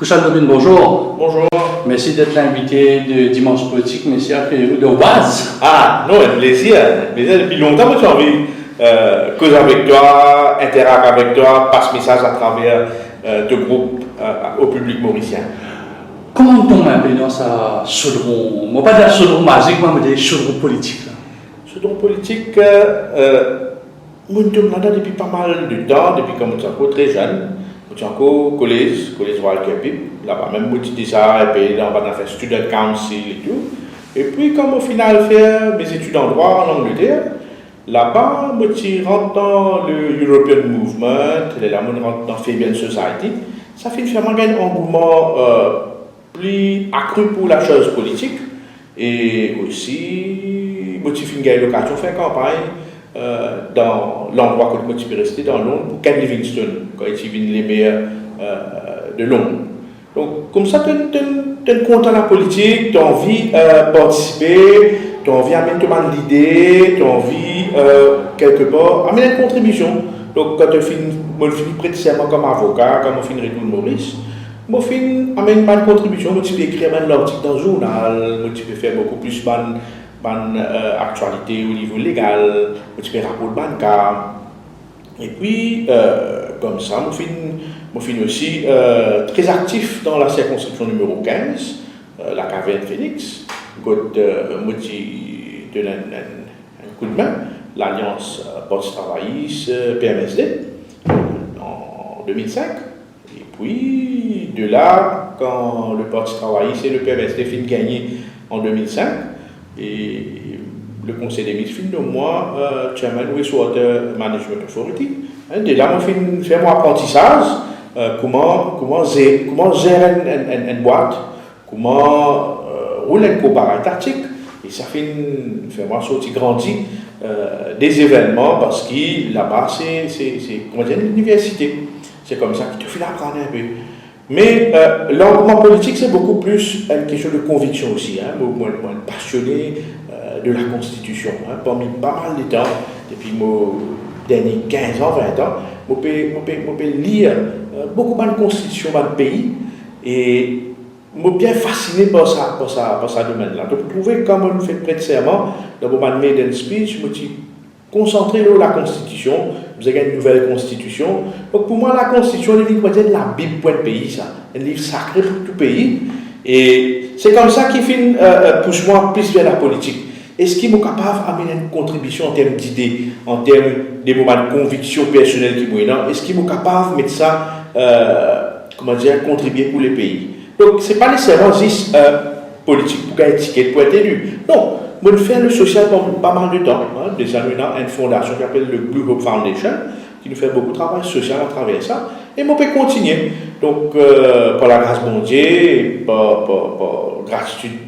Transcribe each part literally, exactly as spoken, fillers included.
Michel Dobin, bonzour. Bonzour. Mersi d'être l'invité de Dimanche Politique. Mersi akeyi ou dan baz. Ah non, enn plezir, enn plezir. Depi lontan mo ti anvi, euh, koz avek twa, interak avek twa, pas mesaz atraver, euh, to group, euh, o piblik morisien. Kouma ou tonbe inpe dan sa sodron, mo pa dir sodron mazik, mo dir sodron politik la? Sodron politik, euh, euh, Mo tonbe ladan depi pa mal de tan, depi kan mo ti ankor tre zenn. Mo ti ankor kolez, kolez Royal Kirkby. Laba mem mo ti deza inpe dan bann zafer student council e tou. Epi kan mo finn al fer mo zetid an drwa an Angleter, laba mo ti rant dan le European Movement, lerla mo rant dan Fabian Society. Sa finn fer mwa gagn angouman, euh, pli akri pou lasoz politik, e osi mo ti finn gagn lokazion fer kanpagn, euh, dan landrwa kot mo ti pe reste, dan Lond, pou Ken Livingstone, kan li ti vinn lemer, euh, de Lond. Donk, koumsa, to, to, to kontan lapolitik, to anvi, euh, partisipe, to anvi amenn to bann lide, to anvi, euh, kelkepar, amenn enn kontribision. Donk, kan to finn, mo finn pret serman kom avoka, kan mo finn retourn Moris, mo finn amenn bann kontribision, mo ti pe ekrir bann lartik dan zournal, mo ti pe fer boukou plis bann, bann, euh, aktialite o nivo legal, mo ti pe raport bann ka. Epi, euh, koumsa, mo finn, mo finn osi, euh, tre aktif dan la sirkonskripsion nimero kinz, euh, la Caverne Phoenix, kot, euh, mo ti donn enn, enn, enn koudme, Lalians, euh, Parti Travayis, euh, P M S D, an de mil sink. Epi, de la, kan le Parti Travayis e le P M S D finn gagne an de mil sink, e le Konsey de Minis finn nom mwa, euh, Chairman Wastewater Management Authority. Hein, de la, mo finn fer mo aprantisaz, euh, kouma, kouma ze-, kouma zer enn, enn, enn, enn bwat, kouma, euh, roul enn konpagni taktik, e sa finn fer mwa sorti grandi, euh, de zevennman, parski laba, se, se, se, kouma dir, enn liniversite. Se koumsa ki to finn aprann inpe. Me, euh, langouman politik, se boukou plis enn kestion de konviksion osi, hein. Mo, mo, mo enn pasione, euh, de la Konstitision, hein. Parmi pa mal de tan, depi mo dernie kinz an, vin tan, mo pe, mo pe, mo pe lir, euh, boukou bann konstitision bann pei, e mo bien fasine par sa, par sa, par sa domenn la. Donk, ou trouve, kan mo finn pret serman, dan mo bann maiden speech, mo ti konsantre lor lakonstitision, bizin gagn enn nouvel konstitision. Donk, pou mwa, lakonstitision, li vinn, kouma dir, enn labib pou enn pei, sa. Enn liv sakre pou tou pei. E se koumsa ki finn, euh, euh, pous mwa plis ver lapolitik. Eski mo kapav amenn enn kontribision an term dide, an term de mo bann konviksion personel ki mo ena? Eski mo kapav met sa, euh, kouma dir, kontribie pou lepei? Donk, se pa neseserman zis, euh, politik pou gagn tiket pou et eli. Non, mo finn fer le sosial pandan pa mal de tan, hein. Deza, nou ena enn fondasion ki apel le Blue Hope Foundation, ki nou fer boukou travay sosial atraver sa, e mo pe kontigne. Donk, euh, par lagras Bondie, par, par, par gratitid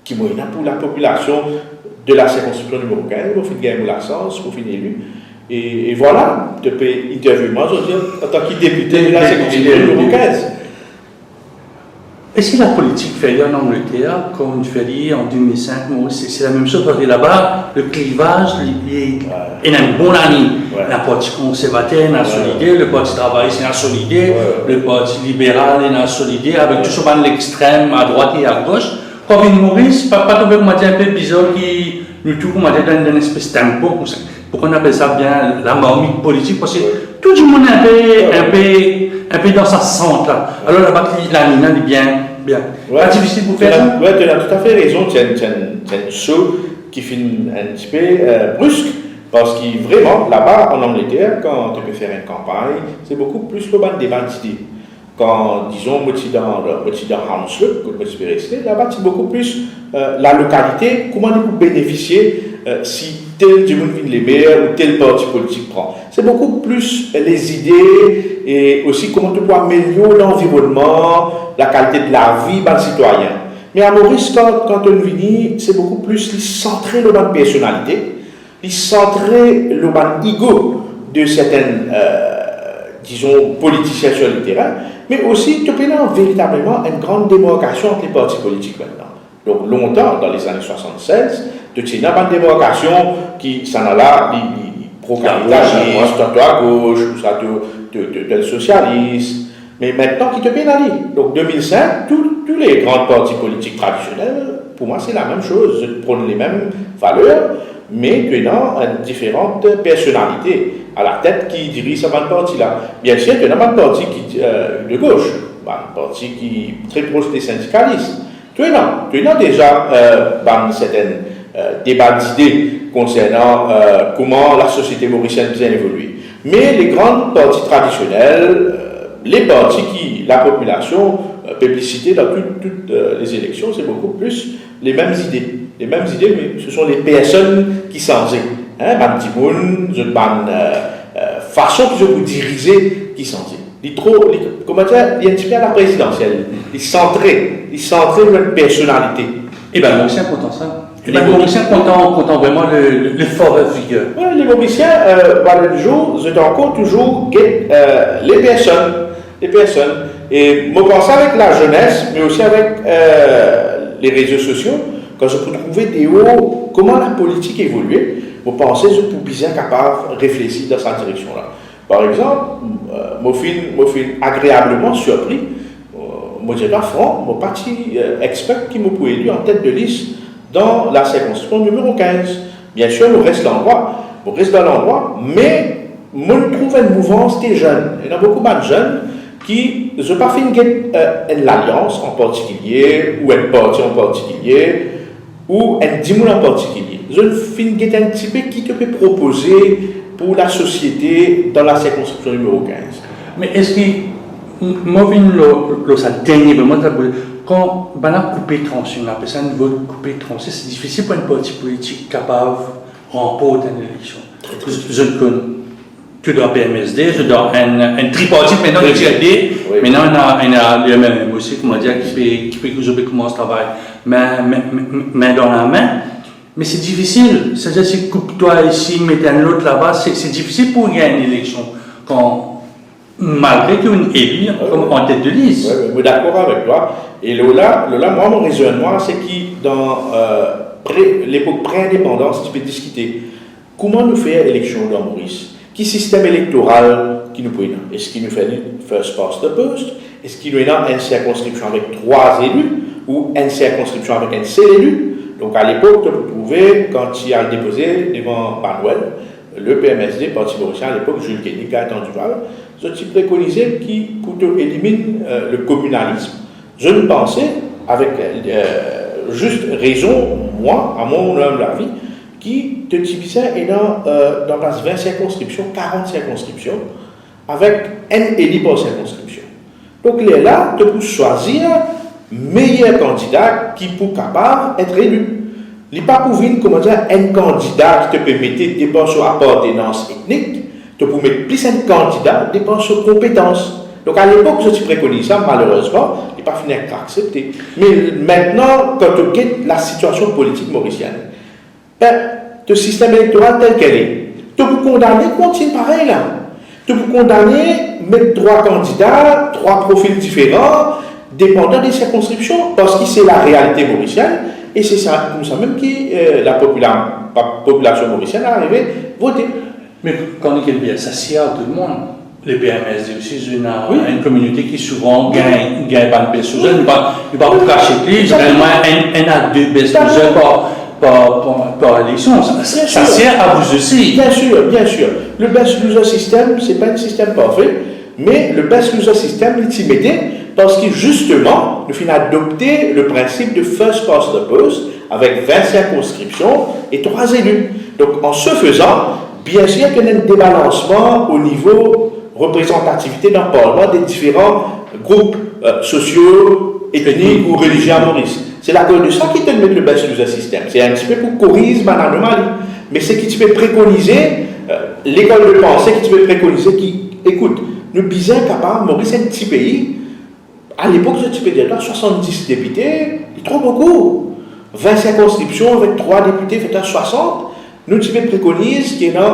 ki mo ena pou lapopilasion de la sirkonskripsion nimero kinz, mo finn gagn mo lasans, mo finn eli. E, e vwala, to pe interview mwa zordi antan ki depite de la sirkonskripsion nimero kinz. Eski lapolitik fer li an Angleter, kom fer li an de mil sink, Moris, se, se lamem soz, parski laba, le klivaz, li, li, ena enn bon lagni. Ena parti konservater, ena so lide, le parti travayis, ena so lide, le parti liberal, ena so lide, avek tou so bann lextrem, adrwat e agos. Kan vinn Moris, pa, pa trouve, kouma dir, enpe bizar ki nou tou, kouma dir, dan, dan enn espes tempo koumsa. Pourkoi nou apel sa bien lamarmit politik? Parski tou dimoun inpe, inpe, inpe dan sa sant la. Alor laba, ki lagni la, li bien, bien. Pa difisil pou fer sa? Wi, to ena toutafe rezon, ti enn, ti enn, ti enn so ki finn enn tipe, euh, brisk, parski vreman, laba, an Angleter, kan to pe fer enn kanpagn, se boukou plis lor bann deba dide. Kan, dizon, mo ti dan, mo ti dan Hounslow, kot mo ti pe reste, laba ti boukou plis, euh, lalokalite, kouma li pou benefisie, euh, si tel dimoun vinn lemer ou tel parti politik pran. Se boukou plis, euh, lezide e osi kouma to pou amelior lanvironnman, lakalite de lavi bann sitwayin. Me a Moris, kan, kan to'nn vini, se boukou plis li santre lor bann personalite, li santre lor bann ego de sertenn, euh, dizon, politisien sir le terin, me osi to pena veritableman enn gran demarkasion ant le parti politik mintnan. Donk, lontan, dan lezane swasannsez, to ti ena bann demarkasion ki, sannla, li, li, li pro-kapitalis, to, to agos, ou sa to, to, to, to enn sosialis. Me mintnan ki to pena li. Donk, de mil sink, tou, tou le gran parti politik tradisionel, pou mwa, se lamem soz. Zot pronn lemem valer, me to ena, eh, diferan personalite alatet ki diriz sa bann parti la. Biensir, to ena bann parti ki, eh, de gos, bann parti ki tre pros de sindikalis. To ena, to ena deza, eh, bann sertenn, eh, deba dide konsernan, eh, kouma lasosiete morisienn bizin evolye. Me le gran parti tradisionel, eh, le parti ki lapopilasion, eh, pe plis site dan tout, tout, eh, lezileksion, se boukou plis lemem zide. Lemem zide, me se son le personn ki sanze. Hein, bann dimoun, zot bann, eh, eh, fason ki zot pou dirize ki sanze. Li tro, li, kouma dir, li enn tipe a la prezidansiel. Li santre, li santre lor enn personalite. E bann Morisien kontan sa. E bann Morisien kontan, kontan vreman le, le, le father figure. Wi, le Morisien, eh, bann lot zour, zot ankor touzour get, eh, le personn, le personn. E mo panse avek lazenes, me osi avek, eh, le rezo sosio, kan zot pou trouve deor kouma lapolitik evolye, mo panse zot pou bizin kapav reflesi dan sa direksion la. Par exanp, eh, mo finn, mo finn agreableman sirpri, eh, mo dir twa fran, mo pa ti, eh, expect ki mo pou eli an tet de lis dan lasirkonskripsion nimero kinz. Biensir, mo res landrwa, mo res dan landrwa, me mo trouv enn mouvans de zenn. Ena boukou bann zenn ki, zot pa finn get, eh, enn lalians an partikilie ou enn parti an partikilie, ou enn dimoun an partikilie. Zot finn get enn tipe ki to pe propoze pou lasosiete dan lasirkonskripsion nimero kinz. Me eski, m-, mo vinn lor, lor sa dernie moman, sa pou, kan bann la koupe transe, nou apel sa enn vot koupe transe, se difisil pou enn parti politik kapav ranport enn eleksion. Tre, tre difisil. Zot konn tou dan P M S D, zot dan enn, enn tripartit, mintnan, wi, zot tir de. Wi. Mintnan, ena, ena le M M M osi, kouma dir, ki pe, ki pe, ki pe koumans travay min, min, min, min dan lame. Me se difisil, setadir si koup twa isi, met enn lot laba, se, se difisil pou gagn enn eleksion kan, malgre ki ou eli, wi, wi, an tet de lis. Wi, wi, mo dakor avek twa. E lor la, lor la, mwa, mo rezonnman, se ki dan, eh, pre-, lepok pre-indepandans, ti pe diskite kouma nou fer eleksion dan Moris? Ki sistem elektoral ki nou pou ena? Eski nou fer li first past the post? Eski nou ena enn sirkonskripsion avek trwa eli ou enn sirkonskripsion avek enn sel eli? Donk, alepok, to pou trouve, kan ti al depoze devan Manuel, le P M S D, Parti Morisien alepok, Jules Koenig, Gaëtan Duval, zot ti prekonize ki pou to eliminn, eh, le kominalism, zot inn panse, avek, eh, zis rezon, mwa, a mon inb lavi, ki to ti bizin ena, eh, dan plas vin sirkonskripsion, karant sirkonskripsion, avek enn eli par sirkonskripsion. Donk, lerla, to pou swazir meyer kandida ki pou kapav et eli. Li pa pou vinn, kouma dir, enn kandida ki to pe mete depar so apartenans etnik, to pou met plis enn kandida depar so konpetans. Donk, alepok, zot ti prekoniz sa, malerezman, li pa finn aksepte. Me mintnan, kan to get lasitiasion politik morisienn, be, to sistem elektoral tel ke li, to pou kondane kontign parey la. To pou kondane met trwa kandida, trwa profil diferan, depandan de sirkonskripsion, parski se larealite morisienn, e se sa, koumsa mem ki, eh, lapopula-, pa-, popilasion morisienn arive vote. Me kan nou gagn bien, sa sir tou lemonn. Le P M S D osi, zot ena, wi, enn kominote ki souvan, wi, gagn, gagn bann bes lou zot, nou pa, nou pa pou kasiet li, zot gagn omwin enn, enn a de bes lou zot par, par, par, par eleksion. Sa, sa, sa sir a zot osi. Bien sir, bien sir. Le best loser system, se pa enn sistem parfe, me le best loser system, li ti mete, parski zisteman, nou finn adopte le prinsip de first past the post, avek vin sirkonskripsion e trwa eli. Donk, an se fezan, bien sir ki ena enn debalansman o nivo reprezantativite dan parlman de diferan group, eh, sosio, etnik ou relizie a Moris. Se lakoz de sa ki tonn met le best loser system. Se enn tipe pou koriz bann anomali. Me seki ti pe prekonize, eh, lekol de panse ki ti pe prekonize ki, ekout, nou bizin kapav, Moris enn ti pei, alepok, zot ti pe dir twa swasanndis depite, li tro boukou. Vin sirkonskripsion avek trwa depite, fer twa swasant. Nou ti pe prekoniz ki ena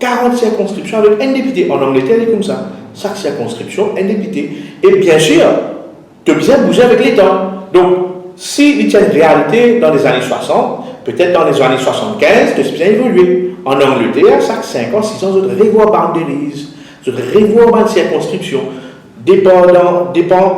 karant sirkonskripsion avek enn depite. An Angleter, li koumsa. Sak sirkonskripsion, enn depite. E bien sir, to bizin bouze avek letan. Donk, si li ti enn realite dan lezane swasant, petet dan lezane swasannkinz, to ti bizin evolye. An Angleter, sak sink an, sis an, zot revwar boundaries, zot revwar bann sirkonskripsion. Depandan, depan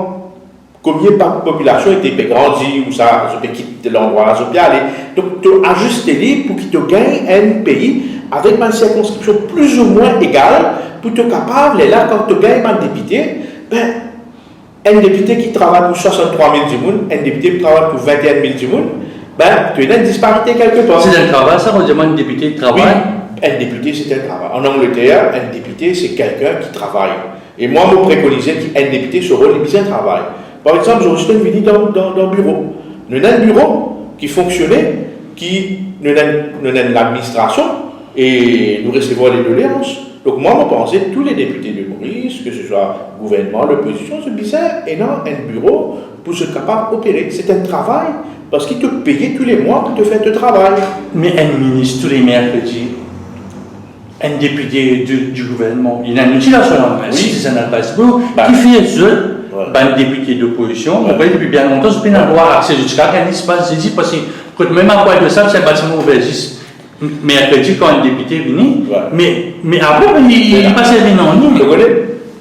komie pa-, popilasion ete pe grandi, ou sa, zot pe kit landrwa, zot pe ale. Donk, to aziste li pou ki to gagn enn pei avek bann sirkonskripsion plizoumwin egal, pou to kapav, lerla, kan to gagn bann depite, be, enn depite ki travay pou swasanntrwa mil dimoun, enn depite ki travay pou vinteenn mil dimoun, be, to ena enn disparite kelke par. Se enn travay, sa, ou dir enn depite ki travay? Wi, enn depite, se enn travay. An Angleter, enn depite, se kelkenn ki travay. E mwa, mo prekonize ki enn depite, so rol, li bizin travay. Par exanp, zordi, to vini dan, dan, dan biro. Nou ena enn biro ki fonksione, ki, nou ena, nou ena ladministrasion, e nou resevwar ledoleans. Donk, mwa, mo panse tou le depite de Moris, ke se swa gouvernman, lopozision, zot bizin ena enn biro pou zot kapav opere. Se enn travay, parski to peye tou le mwa pou to fer to travay. Me enn minis, tou le merkredi, enn depite di, di gouvernman, li ena enn zouti la so lame, wi, Citizen Advice Bureau, ba, ki fer zot, wi, bann depite lopozision, wi, mo konnen depi bien lontan, zot pena drwa akse ziska enn espas zedi, parski kot mem Akwar de Sab, se enn batiman ouver zis merkredi kan enn depite vini, wi, me, me apre, li, li pa servi nanye. Ou kone,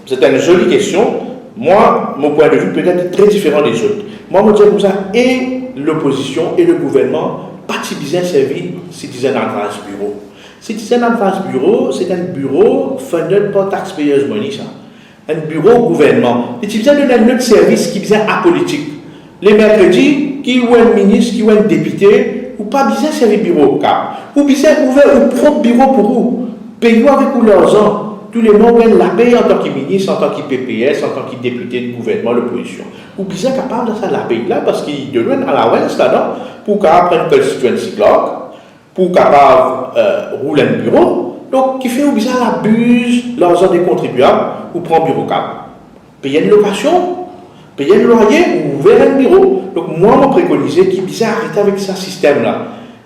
se enn zoli kestion. Mwa, mo pwin de vi petet tre diferan de zot. Mwa, mo dir koumsa, e lopozision e legouvernman pa ti bizin servi Citizen Advice Bureau. Citizen Advice Bureau, se enn biro funded par taxpayers' money, sa. Enn biro gouvernman. Li ti bizin donn enn lot servis ki bizin apolitik. Le merkredi, ki ou enn minis, ki ou enn depite, ou pa bizin servi biro kab. Ou bizin ouver ou prop biro pou ou. Pey ou avek ou larzan. Tou le mwa ou gagn lapey antan ki minis, antan ki P P S, antan ki depite gouvernman lopozision. Ou bizin kapav dan sa lapey la, parski donn ou enn allowance ladan, pou ou kapav pran enn constituency clerk, pou kapav, eh, roul enn biro. Donk, kifer ou bizin al abiz larzan de kontribiab, ou pran biro kab, pey enn lokasion, pey enn lwaye, ou ouver enn biro. Donk, mwa, mo prekonize ki bizin arete avek sa sistem la.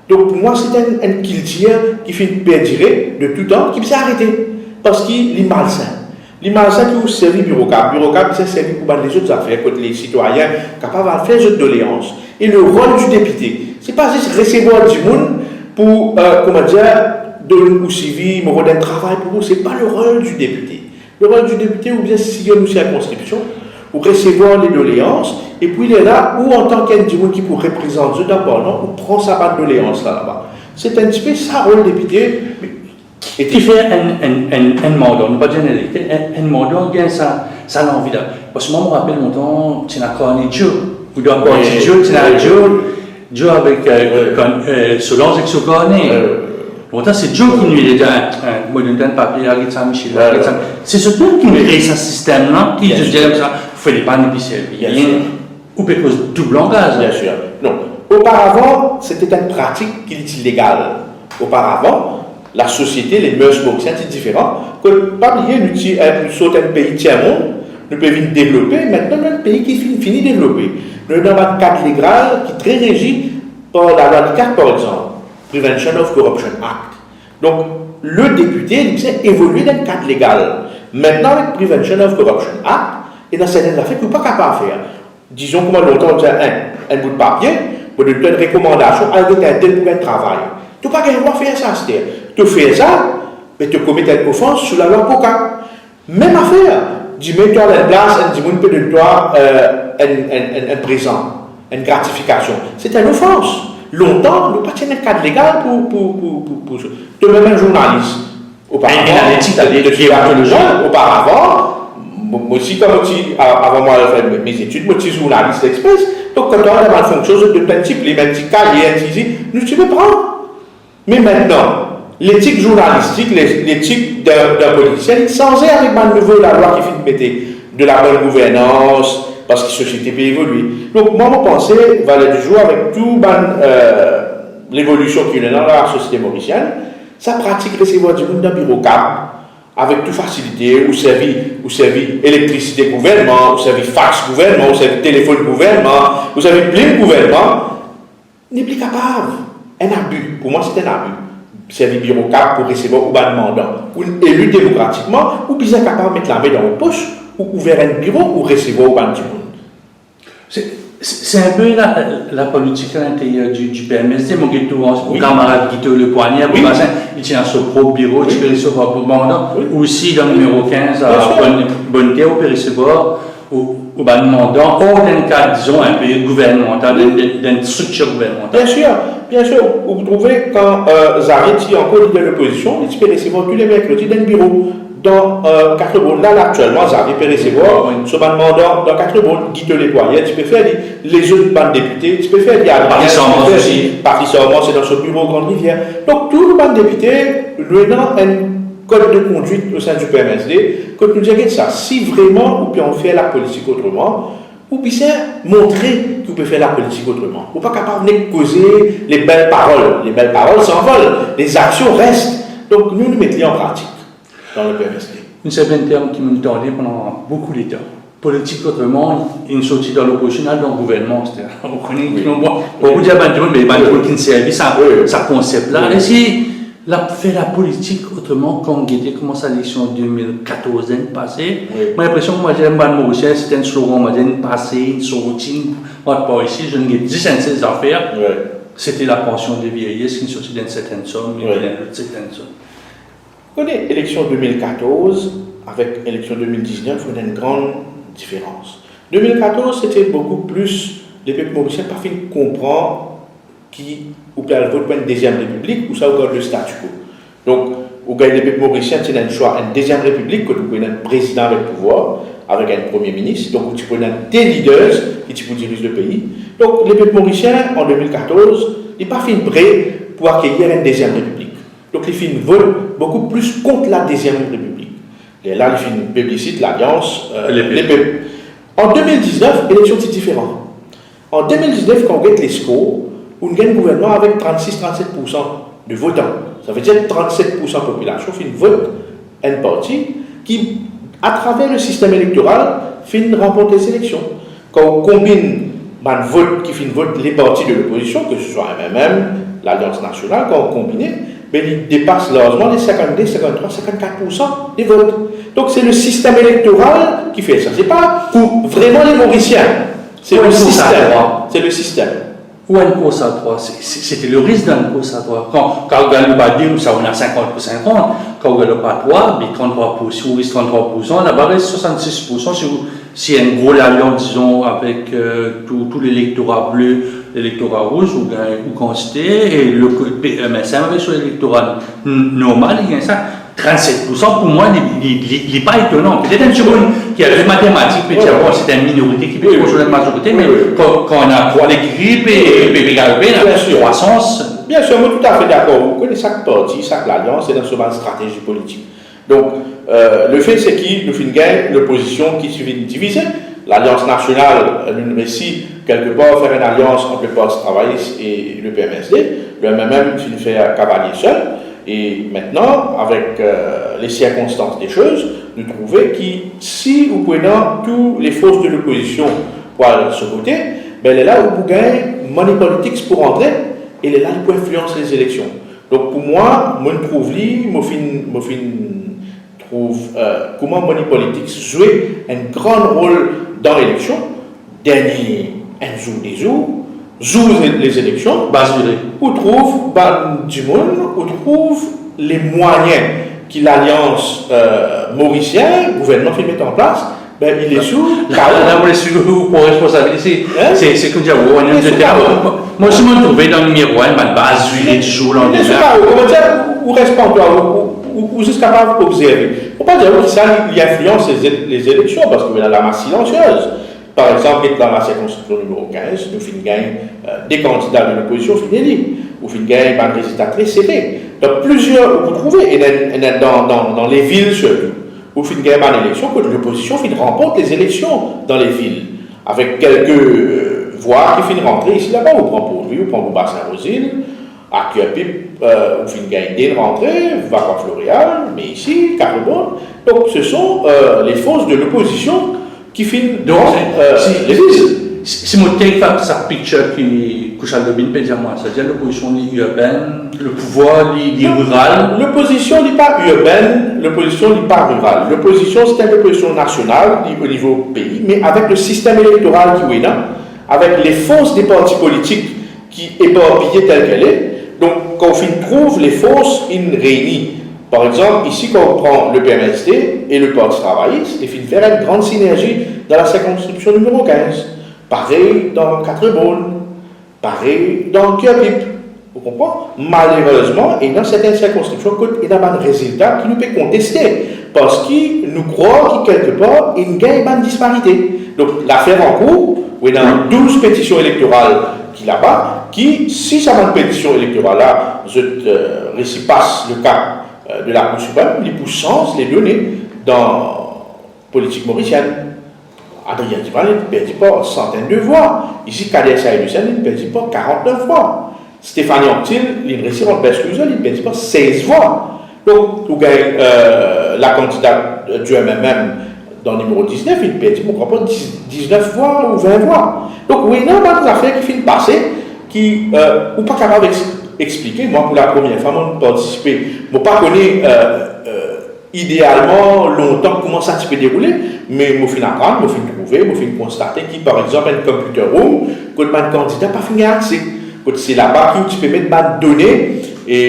Donk, pou mwa, se enn, enn kiltir ki finn perdire de tou tan, ki bizin arete, parski li malsin. Li malsin ki ou servi biro kab. Biro kab bizin servi pou bann lezot zafer, kot le sitwayin kapav al fer zot doleans. E le rol di depite, se pa zis resevwar dimoun pou, eh, kouma dir, donn ou sivi, mo rod enn travay pou ou. Se pa le rol di depite. Le rol di depite, ou bizin sillonn ou sirkonskripsion, ou resevwar ledoleans, epi lerla, ou antan ki enn dimoun ki pou reprezant zot dan Parlman, ou pran sa bann doleans la laba. Se enn tipe sa rol depite, me Ki fer enn, enn, enn, enn manda, nou pa dir enn elekter, enn, enn manda, ou gagn sa, sa lanvi la. Parski mwa, mo rapel lontan, ti ena karne Joe. Ou dan karne Joe, ti ena Joe, Joe avek, eh, kan-, eh, Solange avek so karne. Lontan, se Joe ki dir, eh, eh, mo donn twa enn papie, al get sa Michel, al get sa. Se zot mem ki kree sa sistem la, ki dir koumsa, fode pa nou pli servi. Ou pe koz doub langaz la. Bien sir. Non. Oparavan, se ti enn pratik ki li ti legal. Oparavan, lasosiete, les mœurs morisien ti diferan. Kot, pa bliye, nou ti, eh, nou sort enn pei tir-mond, nou pe vinn devlope, aster nou enn pei ki finn fini devlope. Nou ena bann kad legal ki tre rezi par lalwa LICAT, par exanp, Prevention of Corruption Act. Donk, le depite, li bizin evolie dan kad legal. Aster, avek Prevention of Corruption Act, ena serten zafer ki ou pa kapav fer. Dizon, kouma lontan, ou dir, enn, enn bout papie, mo donn twa enn rekomandasion, al get enn tel pou gagn travay. To pa gagn drwa fer sa, aster. To fer sa, be to komet enn ofans sou lalwa COCA. Mem afer, dime to al enn plas, enn dimoun pe donn twa, eh, enn, enn, enn, enn prezan, enn gratifikasion. Se enn ofans. Lontan, nou pa ti ena kad legal pou, pou, pou, pou, pou sa. To mem enn zournalis, oparavan, enn, enn letik, enn letik, enn deontolozi, oparavan, mo, mo ti, kan mo ti, a-, avan mo al fer me, me zetid, mo ti zournalis L'Express. Donk, kan to al dan bann fonksion, zot donn twa enn ti plim, enn ti kaye, enn ti, ti, nou ti pe pran. Me aster, letik zournalistik, le-, letik dan, dan politisien, li sanze avek bann nouvo lalwa ki finn mete, de la bonne gouvernance, parski sosiete pe evolie. Donk, mwa, mo panse, valer di zour, avek tou bann, eh, levolision ki ena dan lasosiete morisienn, sa pratik resevwar dimoun dan biro kab, avek tou fasilite, ou servi, ou servi elektrisite gouvernman, ou servi fax gouvernman, ou servi telefonn gouvernman, ou servi plim gouvernman, nepli kapav. Enn abi, pou mwa, se enn abi. Servi biro kab pou resevwar ou bann manda. Ou eli demokratikman, ou bizin kapav met lame dan ou pos, ou ouver enn biro, ou resevwar ou bann dimoun. Se, C'est un peu la, la politique à l'intérieur du, du P M S D. Mon ghetto, mon camarade Guito Lepoinière, oui, li ti ena so prop biro, ti pe resevwar pou mandan, oui, osi dan nimero kinz, bien sûr, Bonne, Bonne Terre, ou pe resevwar ou, ou bann mandan, or dan kad, dizon, inpe gouvernmantal, dan, dan, dan striktir gouvernmantal. Bien sûr, bien sûr. Ou trouve kan, euh, Xavier ti ankor lider lopozision, li ti pe resevwar tou le merkredi dan biro. Dan, euh, Quatre-Bornes, la, la, aktielman, Xavier pe resevwar, oui, so bann mandan dan Quatre-Bornes, Guito Lepoinière ti pe fer li, lezot bann depite ti pe fer li, Adrien, Patrice Armand osi. Patrice Armand, se dan so biro Grande Rivière. Donk, tou bann depite, nou ena enn kod de kondwit o sin di P M S D, kot nou dir, get sa, si vreman ou pe anvi fer lapolitik otreman, ou bizin montre ki ou pe fer lapolitik otreman. Ou pa kapav nek koze le bel parol. Le bel parol s'envole, les actions restent. Donk, nou, nou met li an pratik dan le P M S D. Enn serten term ki mo'nn tande pandan boukou letan. Politik otreman, inn sorti dan lopozision, al dan gouvernman, setadir, ou kone, oui, ki nou, bon, bon, oui, pou dir bann dimoun, me bann, oui, dimoun ki'nn servi sa, oui, oui, sa konsep la. Oui. Eski la fer lapolitik otreman, kan gete kouma sa eleksion de mil katorz inn pase, oui, mo linpresion, mo dir, bann Morisien, se enn slogan, mo dir, inn pase, inn sorti, inn rant par isi, zot inn get zis enn sel zafer, oui, sete lapansion de vieyes ki sorti dan enn sertenn som, oui, e dan enn lot sertenn som. Ou kone, eleksion de mil katorz avek eleksion de mil diznef, ena enn gran diferans. De mil katorz, sete boukou plis, lepep morisien pa finn konpran ki ou pe al vot pou enn deziem repiblik, ouswa ou gard le statu quo. Donk, ou gagn, lepep morisien ti ena enn swa enn deziem repiblik, kot ou pou ena enn prezidan avek pouvwar, avek enn premie minis, donk ou ti pou ena de leaders ki ti pou diriz lepei. Donk, lepep morisien, an de mil katorz, li pa finn pre pou akeyir enn deziem repiblik. Donk, li finn vot boukou plis kont la deziem repiblik. Lerla, li finn plebissit lalians, euh, Lepep. Lepep. An de mil diznef, eleksion ti diferan. An de mil diznef, kan ou get leskor, ou'nn gagn gouvernman avek trannsis, trannset poursan de votan. Savedir trannset poursan popilasion finn vot enn parti ki, atraver le sistem elektoral, finn ranport leseleksion. Kan ou konbinn bann vot ki finn vot le parti de lopozision, ke se swa M M M, Lalians Nasional, kan ou konbine, be li depas larzman le sinkannde, sinkann-trwa, sinkannkat poursan de vot. Donk, se le sistem elektoral ki fer sa. Se pa pou vreman le Morisien. Se le sistem. Ou enn kors a trwa. Se le sistem. Ou enn kors a trwa. Se, se, sete le risk dan enn kors a trwa. Kan, kan ou gagn le Badim, sa ou ena sinkant pou sinkant. Kan ou gagn le pa trwa, be tranntrwa pou, si ou res tranntrwa poursan, laba res swasannsis poursan, si ou, si enn gro lalians, dizon, avek, euh, tou, tou lelektora ble, lelektora rouz, ou gagn ou kantite, e le ko-, pe-, euh, M S M avek so lelektora n-, normal, li gagn sa. Trannset poursan, pou mwa, li, li, li, li pa etonan. Petet enn dimoun ki a fer matematik pe dir, bon, se enn minorite ki pe kontrol enn mazorite, me kan, kan ena trwa lekri pe, pe, pe galope, ena krwasans. Bien sir, mo toutafe dakor. Ou kone sak parti, sak lalians, ena so bann stratezi politik. Donk, euh, le fe se ki nou finn gagn lopozision ki ti vinn divize. Lalians Nasional, euh, nou'nn resi kelkepar fer enn alians ant le Parti Travayis e le P M S D. Le M M M finn fer kavalie sel. E mintnan, avek, euh, le sirkonstans de soz, nou trouve ki si ou pou ena tou le fors de lopozision pou al so kote, be lerla ou pou gagn money politics pou rantre, e lerla li pou inflians leseleksion. Donk, pou mwa, mo'nn trouv li, mo finn, mo finn trouv, euh, kouma money politics zwe enn gran rol dan eleksion, dernie enn zour, de zour, zour le-, leseleksion, ou trouv bann dimoun, ou trouv le mwayin ki lalians, euh, morisien, gouvernman finn met an plas, be, li les ou, la, la, la, mo les ou pran responsabilite. Se, se, se kouma dir, ou, mo, mo, mo, mo trouve dan nimero enn, bann baz vire dizour landime. Kouma dir, ou res pantwa, ou, ou, ou, ou zis kapav obzerve. Ou pa dir, ou, ki sa, li, li inflians le-, leseleksion, parski ena lamas silansiez. Par exanp, get dan la sirkonskripsion nimero kinz, nou finn gagn, euh, de kandida de lopozision finn eli. Ou finn gagn bann rezilta tre sere. Dan plizier, ou pou trouve, e dan, e dan, dan, dan, dan le vil sirtou. Ou finn gagn bann eleksion kot lopozision finn ranport leseleksion dan le vil, avek kelke, euh, vwa ki finn rantre isi laba, ou pran Port Louis, ou pran Bourg Bassin Rosil, Arthur Pip, euh, ou finn gagn de rantre, Vacquois Floreal, me isi, Quatre-Bornes. Donk, se son, euh, le fors de lopozision ki finn pran, euh, leviz. Donk, si, si, si mo take sa, sa picture ki Kouchal Dobin pe dir mwa, setadir lopozision li urbaine, le pouvwar li, li riral. Non, lopozision li pa urbaine, lopozision li pa riral. Lopozision, se enn lopozision nasional, li o nivo pei, me avek le sistem elektoral ki ou ena, Avek lefors de parti politik ki eparpiye tel ke li, donk, kan ou finn trouv lefors inn reyni, par exanp, isi, kan ou pran le P M S D e le Parti Travayis, li finn fer enn gran sinerzi dan la sirkonskripsion nimero kinz. Parey dan Quatre-Bornes, parey dan Curepipe. Ou konpran? Malerezman, ena sertin sirkonskripsion kot ena bann rezilta ki nou pe konteste, parski nou krwar ki kelkepar inn gagn bann disparite. Donk, lafer ankour, ou ena douz petision elektoral ki laba, ki, si sa bann petision elektoral la, zot, eh, resi pas le kap, eh, de Lakour Siprem, li pou sanz le done dan politik morisienn. Adrien Duval, li perdi par santenn de vwa. Isi, Kader Saïed Hussein, li perdi par karant-nef vwa. Stéphanie Anquetil, li resi rant best loser, li perdi par sez vwa. Donk, ou gagn, eh, la kandida, eh, du M M M dan nimero diznef, li perdi, mo krwar, par diz, diznef vwa ou vin vwa. Donk, ou ena bann zafer ki finn pase, ki, eh, ou pa kapav ex-, explike. Mwa, pou la premie fwa, mo partisipe, mo pa kone, eh, eh, idealman, lontan, kouma sa ti pe deroule, me mo finn aprann, mo finn trouve, mo finn konstate ki, par exanp, enn computer room, kot bann kandida pa finn gagn akse, kot se laba ki ou ti pe met bann done, e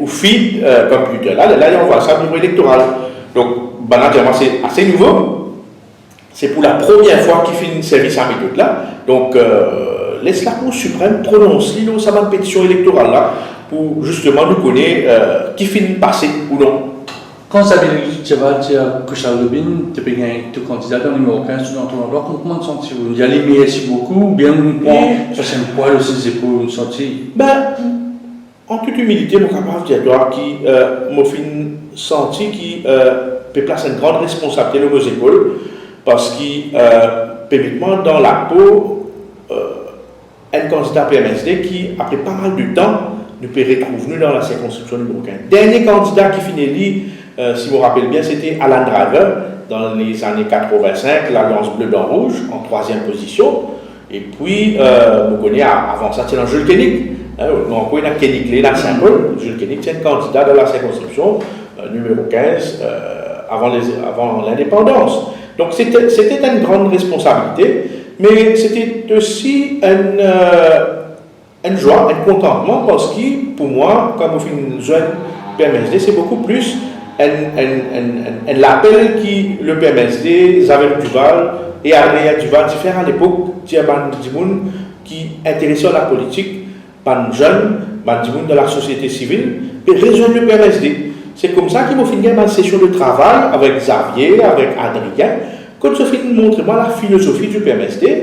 ou feed, eh, computer la, lerla li anvway sa biro elektoral. Donk, bann la dir mwa se ase nouvo. Se pou la premie fwa ki finn servi sa metod la. Donk, eh, les Lakour Siprem pronons li lor sa bann petision elektoral la, pou zisteman nou kone, eh, ki finn pase ou non. Kan Xavier Duval ti al Kouchal Dobin, to pe gagn to kandida dan nimero kinz, to dan to landrwa, kouma, kouma to santi ou? Li dir li mersi boukou, oubien ou pran sa enn pwa lor to zepol, ou santi? Ben, an tout imilite, mo kapav dir twa ki, eh, mo finn santi ki, eh, pe plas enn gran responsabilite lor mo zepol, parski, eh, pe met mwa dan lapo, eh, enn kandida P M S D ki, apre pa mal de tan, nou pe retrouv nou dan la sirkonskripsion nimero kinz. Dernie kandida ki finn eli, eh, si mo rapel bien, se ti Alan Driver, dan lezane katrovin-sink, Lalians Ble Blan Rouz, an trwaziem pozision. Epi, eh, mo kone a-, avan sa, ti ena Jules Koenig, hein, nou ankor ena Koenig, li ena Saint-Paul. Jules Koenig ti enn kandida dan la sirkonskripsion, eh, nimero kinz, eh, avan lez-, avan lindepandans. Donk, se ti, se ti enn gran responsabilite, me se ti osi enn, eh, enn zwa, enn kontantman, parski pou mwa, kan mo finn zwenn P M S D, se boukou plis enn, enn, enn, enn, enn lapel ki le P M S D, Xavier Duval e Adrien Duval ti fer alepok, dir bann dimoun ki interese ar lapolitik, bann zenn, bann dimoun dan lasosiete sivil, pe rezwenn le P M S D. Se koumsa ki mo finn gagn bann sesion de travay avek Xavier, avek Adrien, kot zot finn montre mwa lafilozofi di P M S D,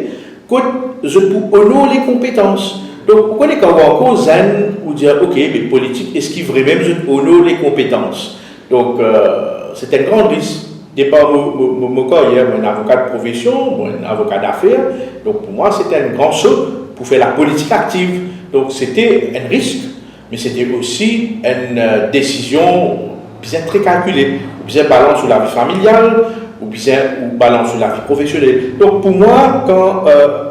kot zot pou onor le konpetans. Donk, ou kone, kan ou ankor zenn, ou dir, "Ok, me politik, eski vremem zot onor le konpetans?" Donk, eh, se ti enn gran risk. Depar mo, mo, mo, mo karyer, mo enn avoka de profesion, mo enn avoka dafer. Donk, pou mwa, se ti enn gran so pou fer lapolitik aktiv. Donk, se ti enn risk, me se ti osi enn, eh, desizion bizin tre kalkile. Ou bizin balans ou lavi familial, ou bizin ou balans ou lavi profesionel. Donk, pou mwa, kan, eh,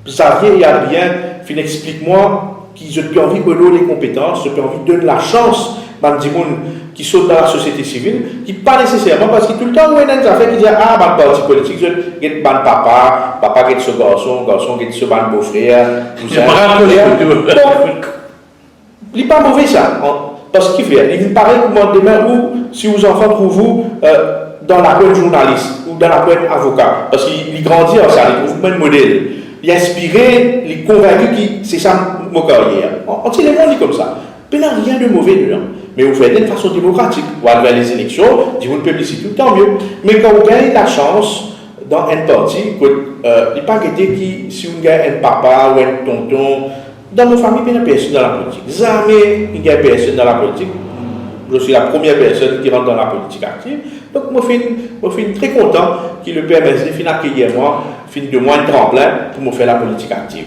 Xavier e Adrien finn explik mwa ki zot pe anvi onor le konpetans, zot pe anvi donn lasans bann dimoun ki sort dan lasosiete sivil, ki pa neseserman, parski toultan ou ena enn zafer ki dir, "Ah, bann parti politik, zot get bann papa, papa get so garson, garson get so bann bofrer, kouzin, bofrer." Donk, li pa move sa, an, parski kifer, li vinn parey kouma demin ou, si ou zanfan trouv ou, eh, dan lakou enn zournalis ou dan lakou enn avoka, parski li grandi ar sa, li trouv kouma enn model, li inspire, li konvinki ki se sa mo karyer. An, antie lemonn li koumsa. Pena rien de move dedan. Me ou fer li enn fason demokratik, ou al ver lezeleksion, dimoun piblisite ou, tanmie. Me kan ou gagn lasans dan enn parti, kot, eh, li pa gete ki si ou gagn enn papa ou enn tonton, dan mo fami, pena personn dan lapolitik. Zame inn gagn personn dan lapolitik. Je suis la première personne ki rant dan lapolitik aktiv. Donk, mo finn, mo finn tre kontan ki le P M S D finn akeyir mwa, finn donn mwa enn tranplin pou mo fer lapolitik aktiv.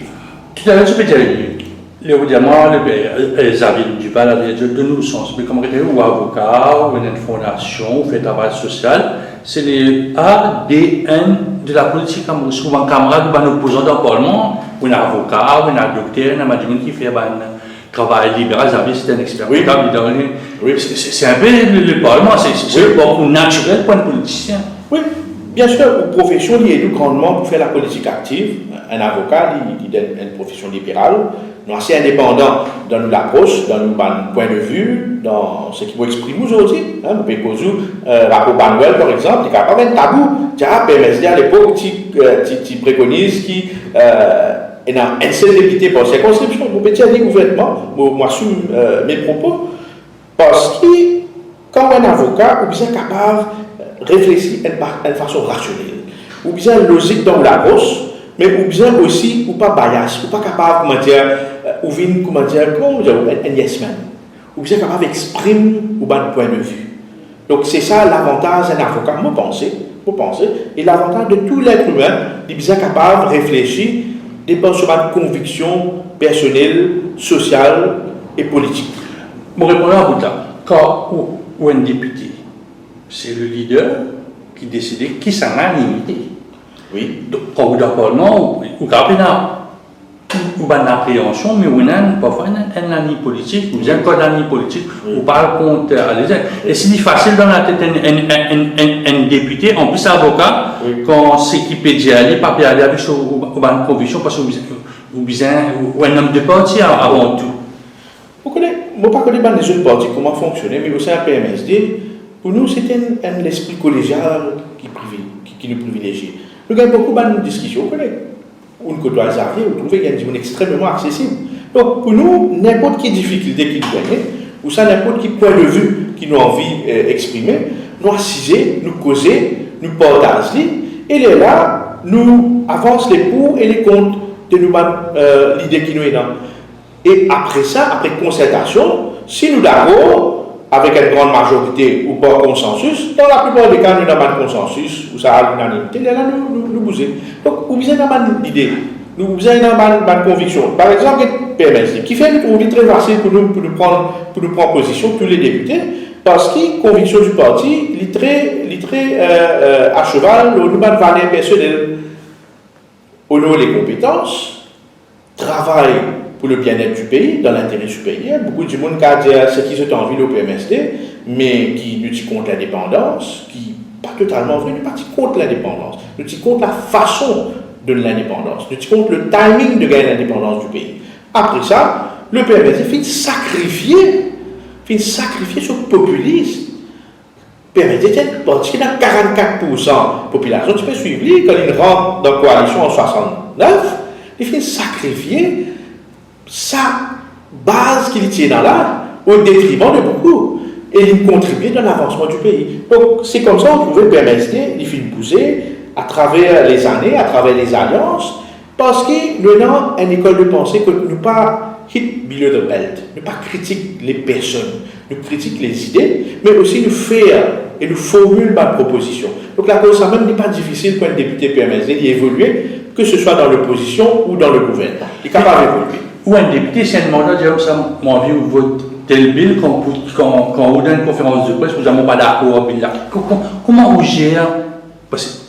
Toutaler, to pe dir, le gouverneman, le, eh, eh, Xavier Duval, Xavier Duval, donn nou sans. Me kouma ki ou avoka, ou ena enn fondasion, ou fer travay sosial, se le A D N de lapolitik, kan ou trouv bann kamarad ou bann opozan dan parlman, ou ena avoka, ou ena dokter, ou ena bann dimoun ki fer bann travay liberal, Xavier, se ti enn exper kontab, li dan, wi, se, se, se inpe le, le parlman, se, se, wi, le parkour natirel pou enn politisien. Wi, biensir, ou profesion, li ed ou grandman pou fer lapolitik aktiv. Enn avoka, li, li dan enn profesion liberal, nou ase indepandan dan nou lapros, dan nou bann pwin de vi, dan seki mo exprim ou zordi, hein, mo pe koz ou, euh, rapor Banwel, par exanp, li kapav enn tabou. Ti, ah, P M S D alepok ti, euh, ti, ti prekoniz ki, euh, ena enn sel depite par sirkonskripsion. Mo pe dir li ouvertman, mo, mo asim, euh, me propo. Parski, kan ou enn avoka, ou bizin kapav reflesi enn pa-, enn fason rasionel. Ou bizin lozik dan ou lapros, me ou bizin osi, ou pa bias, ou pa kapav, kouma dir, ou vinn, kouma dir, kouma dir, enn, enn yes man. Ou bizin kapav exprim ou bann pwin de vi. Donk, se sa lavantaz enn avoka, mo panse, mo panse, e lavantaz de tou let imin, li bizin kapav reflesi depan so bann konviksion personel, sosial e politik. Mo reponn ou bout la. Kan ou, ou enn depite, se le lider ki deside kisannla li invite. Wi. Donk, kan ou dan parlman, ou, ou kapav ena ou, ou bann apreansion, me ou ena enn, parfwa enn, enn laliny politik, ou bizin kord laliny politik, wi, ou pa al kont, euh, lezot. E si li fasil dan latet enn, enn, enn, enn, enn, enn depite, anplis avoka, wi, kan seki pe dir li pa pe ale avek so, ou, ou bann konviksion, parski ou bizin, ou bizin, ou, ou enn nom de parti a-, avan tou. Ou kone, mo pa kone bann lezot parti kouma fonksione, me o sein P M S D, pou nou, se enn, enn lespri kolegial ki privi-, ki, ki nou privilezie. Nou gagn boukou bann diskision, ou kone. Ou kotway Xavier, ou trouve ki enn dimoun extrememan aksesib. Donk, pou nou, ninport ki difikilte ki nou gagne, ouswa ninport ki pwin de vi ki nou anvi, euh, exprime, nou asize, nou koze, nou partaz li, e lerla, nou avans le pour e le kont de nou bann, euh, lide ki nou ena. E apre sa, apre konsertasion, si nou dakor avek enn gran mazorite ou par konsansis, dan laplipar de ka nou ena bann konsansis, ouswa a linanimite, lerla nou, nou, nou bouze. Donk, ou bizin ena bann lide, nou bizin ena bann, bann konviksion. Par exanp, get P M S D, kifer nou trouv li tre fasil pou nou, pou nou pran, pou nou pran pozision, tou le depite, parski konviksion di parti, li tre, li tre, euh, euh, a seval lor nou bann valer personel. Onor le konpetans, travay pou le bien-être du pays, dan lintere siperier. Boukou dimoun kapav dir seki zot anvi lor P M S D, me ki nou ti kont lindepandans, ki pa totalman vre, nou pa ti kont lindepandans. Nou ti kont lafason donn lindepandans. Nou ti kont le timing de gagn lindepandans di pei. Apre sa, le P M S D finn sakrifie, finn sakrifie so popilis. P M S D ti enn parti ki ena karannkat poursan popilasion ti pe swiv li, kan li rant dan koalision an swasannef, li finn sakrifie sa baz ki li ti ena la, o detriman de boukou, e li kontribie dan lavansman di pei. Donk, se koumsa ou trouve P M S D, li finn bouze atraver lezane, atraver lezalians, parski nou ena enn lekol de panse kot nou pa hit below the belt, nou pa kritik le personn, nou kritik lezide, me osi nou fer e nou formil bann propozision. Donk, lakoz samem, li pa difisil pou enn depite P M S D, li evolie, ke se swa dan lopozision ou dan legouvernman. Li kapav evolie. Ou enn depite, si enn manda dir ou sa, mo anvi ou vot tel bil, kan, kan, kan ou dan enn konferans de pres, ou dir mo pa dakor ar bil la. Ko-, ko-, kouma ou zer? Parski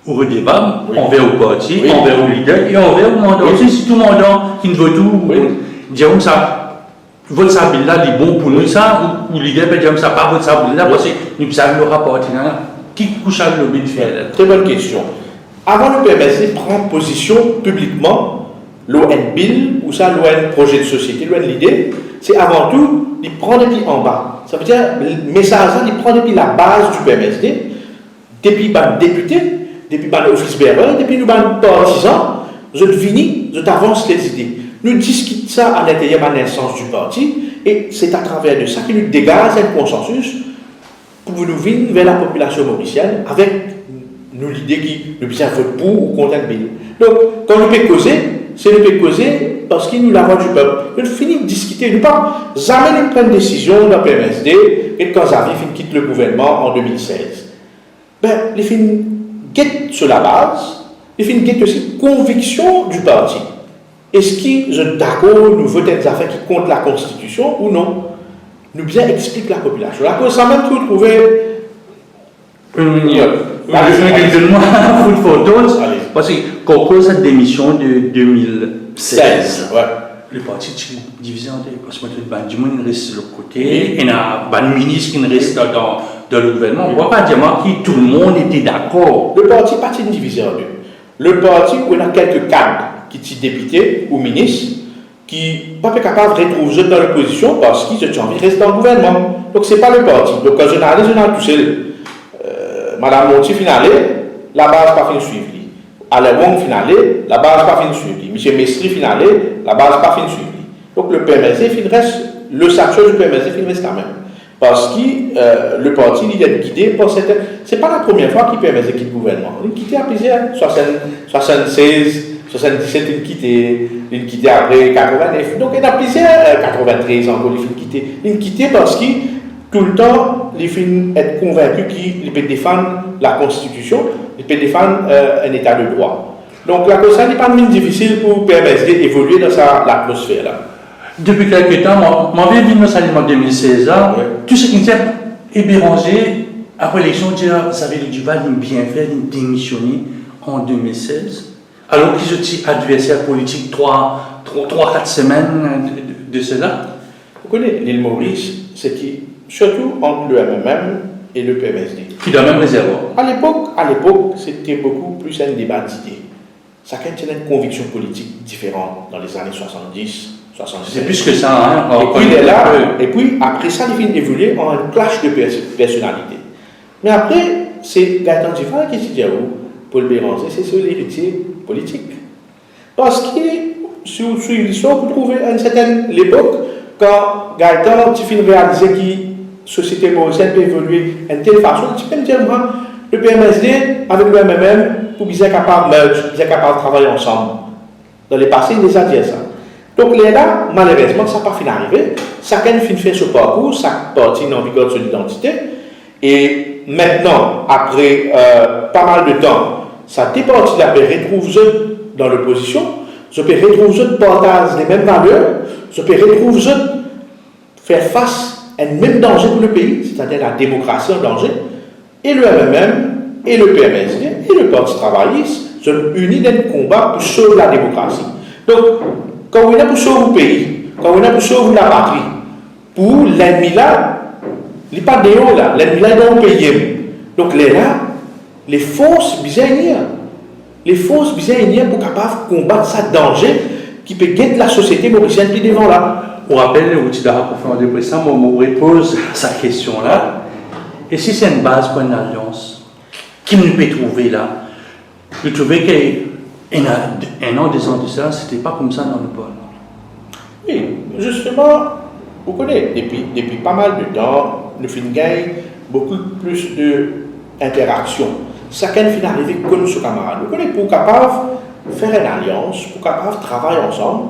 ou redevab, wi, anver ou parti, wi, anver ou lider e anver ou mandan, wi, osi. Si tou mandan ki vinn vot ou, wi, dir ou sa, vot sa bil la, li bon pou nou sa, ou, ou lider pe dir ou sa, pa vot sa bil la, wi, parski nou bizin lor apartenans la. Ki kousa lobin fer la? Tre bonn kestion. Avan nou permet li pran pozision piblikman lor enn bil, ouswa lor enn proze de sosiete, lor enn lide, se avan tou, li pran depi anba. Savedir, mesaz la, li pran depi labaz di P M S D, depi bann depite, depi bann office bearer, depi nou bann partizan, zot vini, zot avans lezide. Nou diskit sa alinteryer bann instans di parti, e se atraver de sa ki nou degaz enn konsansis pou nou vinn ver lapopilasion morisienn avek nou lide ki nou bizin vot pou ou kont enn bil. Donk, kan nou pe koze, se nou pe koze parski nou lavwa di pep. Nou fini diskite, nou pa, zame nou pran desizion dan P M S D, get kan Xavier finn kit legouvernman an de mil sez. Be, li finn get so labaz, li finn get osi konviksion di parti. Eski zot dakor nou vot enn zafer ki kont lakonstitision ou non? Nou bizin explik lapopilasion. Akoz samem ki ou trouve, Premye minis, donn mwa food for thought, ale, parski kan ou koz sa demision de de mil sez, sez, wi, le parti ti divize an de, parski mo trouv bann dimoun inn res lot kote, wi, ena bann minis ki inn res dan, dan, dan legouvernman. Ou pa dir mwa ki tou lemonn ete dakor. Le parti pa ti divize an de. Lot parti, ou ena kelke kad ki ti depite ou minis ki pa pe kapav retrouv zot dan lopozision parski zot ti anvi res dan gouvernman. Donk, se pa le parti. Donk, kan zot ena ale, zot ena ale tousel. Eh, Madam Morti finn ale, labaz pa finn swiv li. Alain Wong finn ale, labaz pa finn swiv li. Misie Mestri finn ale, labaz pa finn swiv li. Donk, le P M S D finn res, losasion du P M S D finn res kanmem. Parski, eh, le parti, li inn gide par serten, se pa la premie fwa ki P M S D kit gouvernman. Li kite a plizier, swasann, swasann-sez, swasann-diset, li kite, li kite apre katreven-nef. Donk, ena plizier, eh, katreven-trez ankor, li finn kite. Li kite parski toultan li finn et konvinki ki li pe defann lakonstitision, li pe defann, eh, enn eta de drwa. Donk, lakoz sa, li pa vinn difisil pou P M S D evolie dan sa latmosfer la. Depi kelke tan, mwa, mwa vinn dan sa lane de mil sez la, wi, tou seki dir, e Béranger, apre eleksion, dir, ah, Xavier Duval, li bien fer, li demisione an de mil sez, alor ki zot ti adverser politik trwa, trwa, trwa, kat semenn de, de, de sela. Ou kone, Lil Moris, se ti sirtou ant le M M M e le P M S D. Ki dan mem rezervwar. A lepok, a lepok, se ti boukou plis enn deba dide. Sakenn ti ena enn konviksion politik diferan dan lezane swasanndis, swasanndis. Se plis ki sa, hein. Epi, lerla, epi apre sa, li finn evolie an enn clash de pers-, personalite. Me apre, se Gaëtan Duval ki ti dir ou, Paul Béranger, se so leritie politik. Parski, si ou swiv listwar, ou pou trouve enn sertenn lepok, kan Gaëtan ti finn realize ki sosiete morisienn pe evolie enn tel fason, li ti finn dir mwa, le P M S D avek le M M M pou bizin kapav merge, bizin kapav travay ansam. Dan lepase, li deza dir sa. Donk, lerla, malerezman, sa pa finn arive. Sakenn finn fer so parkour, sak parti inn anvi gard so lidantite. E mintnan, apre, eh, pa mal de tan, sa de parti la pe retrouv zot dan lopozision, zot pe retrouv zot partaz lemem valer, zot pe retrouv zot fer fas enn mem danze pou lepei, setadir lademokrasi an danze, e le M M M, e le P M S D, e le Parti Travayis, zot ini dan enn konba pou sov lademokrasi. Donk, kan ou ena pou sov ou pei, kan ou ena pou sov ou lapatri, pou ou, lennmi la, li pa deor la, lennmi la, li dan ou pei mem. Donk, lerla, lefors bizin inir. Lefors bizin inir pou kapav konbat sa danze ki pe get lasosiete morisienn pli devan la. Ou rapel, ou ti dakor pou fer enn depresan, mo, mo repoz sa kestion la. E si se enn baz pou enn alians, ki nou pe trouve la? Nou trouve ki ena enn an, de-, enn an, de-z-an de sa, se ti pa koumsa dan lepok. Wi, zisteman, ou kone, depi, depi pa mal de tan, nou finn gagn boukou plis de interaksion. Sakenn finn arive konn so kamarad. Ou kone, pou kapav fer enn alians, pou kapav travay ansam,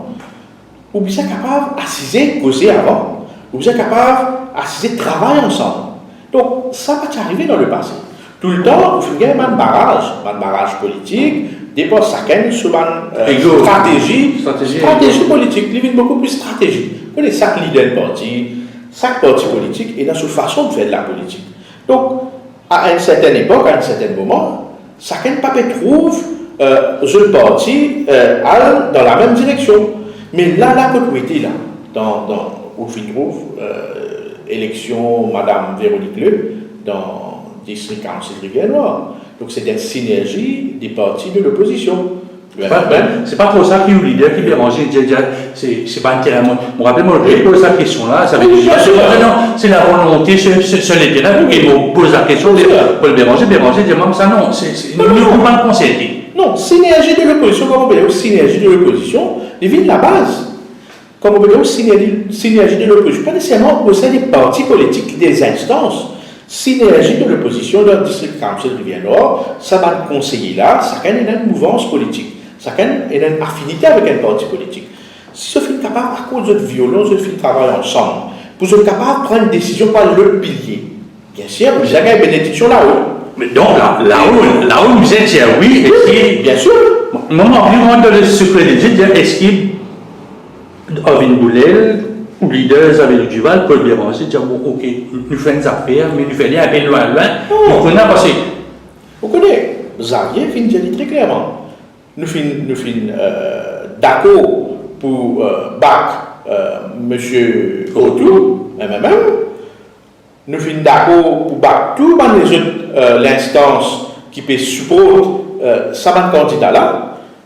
ou bizin kapav asize koze avan, ou bizin kapav asize travay ansam. Donk, sa pa ti arive dan lepase. Toultan, ou finn gagn bann baraz, bann baraz politik, depi sakenn so bann, eh, ego, stratezi, stratezi, stratezi ego politik, li vinn boukou pli stratezi. Ou kone, sak lider parti, sak parti politik ena so fason fer lapolitik. Donk, a enn sertenn epok, a enn sertenn moman, sakenn pa pe trouv, eh, zot parti, eh, al dan lamem direksion. Me la, la kot ou ete la, dan, dan, ou finn trouv, eh, eleksion Madam Véronique Le dan District Council Rivière Noire. Donk, se enn sinerzi de parti de lopozision. Wi, pa, wi, pa, se pa tro sa ki ou lider ki Béranger dir, dir, se, se pa enn terin. Mo, mo rapel, mo, wi, repoz sa kestion la, sa ve dir, wi, bien sir, non, se lavolonte, se, se, se leterin, wi, wi, ki mo poz la kestion, wi, bien sir, Paul Béranger, Béranger dir mwa sa, non, se, se, non, nou, non, nou pa konserte. Non, sinerzi de lopozision, kouma ou pe dir, sinerzi de lopozision, li vinn labaz. Kan mo pe dir ou sinerzi, sinerzi de lopozision, pa neseserman o sein de parti politik, de zinstans. Sinerzi de lopozision dan District Council Rivière Nord, sa bann konseye la, sakenn ena enn mouvans politik, sakenn ena enn afinite avek enn parti politik. Si zot finn kapav akoz zot violans, zot finn travay ansam, pou zot kapav pran enn desizion pou al lot pilie, bien sir, ou bizin gagn benediksion lao. Me donk, la, lao, lao, ou bizin dir wi, wi, eski, bien sir. Mwa, mwa, mwa, mwa, dan le sekre de Dieu, dir, eski Arvin Boulel, ou lider Xavier Duval, Paul Béranger, dir, bon, ok, nou fer enn zafer, me nou fer li enpe lwin, lwin. Non. Nou kone, parski ou kone, Xavier finn dir li tre klerman. Nou finn, nou finn, eh, dakor pou, eh, bak, eh, misie Autou, M M M. Nou finn dakor pou bak tou bann lezot, eh, linstans ki pe siport, Euh, sa bann kandida la,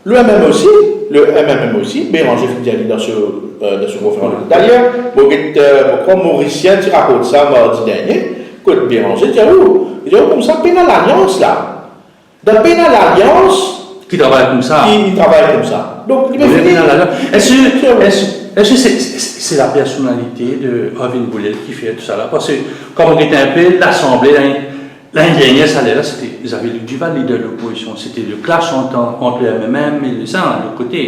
le M M M osi, le M M M osi, Béranger finn dir li dan so, euh, dan so konferans de presse. D'ailleurs, mo get, euh, mo krwar Morisien ti raport sa mardi dernie, kot Béranger dir, ou, li dir, ou, koumsa, pena lalians la. Dan pena lalians, ki travay koumsa. Ki, ki travay koumsa. Donk, li pe fini. Pena lalians. Eski, eski, eski se, se, se la personalite de Arvin Boilel ki fer tou sa la? Parski, kan mo get inpe Lasanble, la, lane dernie, sa ler la, sete Xavier Luc Duval, lider lopozision. Sete le clash ant, ant le M M M e le, sa, lot kote.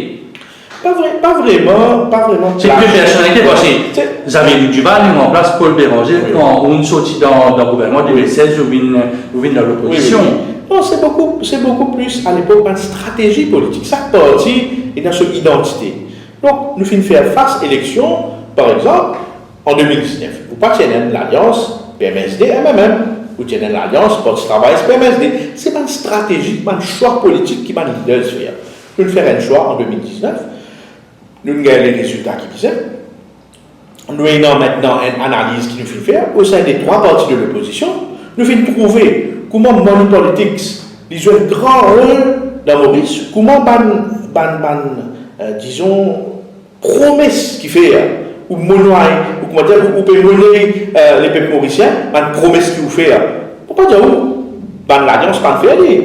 Pa vre, pa vreman, pa vreman clash. Se de personalite, parski Xavier Luc Duval, li ranplas Paul Béranger, wi, kan ou'nn sorti dan, dan gouvernman de mil sez, ou vinn, ou vinn dan lopozision. Wi, wi, wi. Non, se boukou, se boukou plis, a lepok, bann stratezi politik. Sak parti ena so idantite. Donk, nou finn fer fas eleksion, par exanp, an de mil diznef, ou pa ti ena enn lalians P M S D M M M, ou ti ena enn lalians Parti Travayer P M S D. Se bann stratezi, bann swa politik ki bann lider fer. Nou'nn fer enn swa an de mil diznef, nou'nn gagn le rezilta ki bizin. Nou ena aster enn analiz ki nou finn fer, o sein de trwa parti de lopozision, nou finn trouve kouma money politics, li zwe enn gran rol dan Moris, kouma bann, bann, bann, euh, dizon, promes ki fer, ou money, ou kouma dir, ou, ou pe money, euh, lepep morisien, bann promes ki ou fer. Pou pa dir ou, bann lalians pa'nn fer li.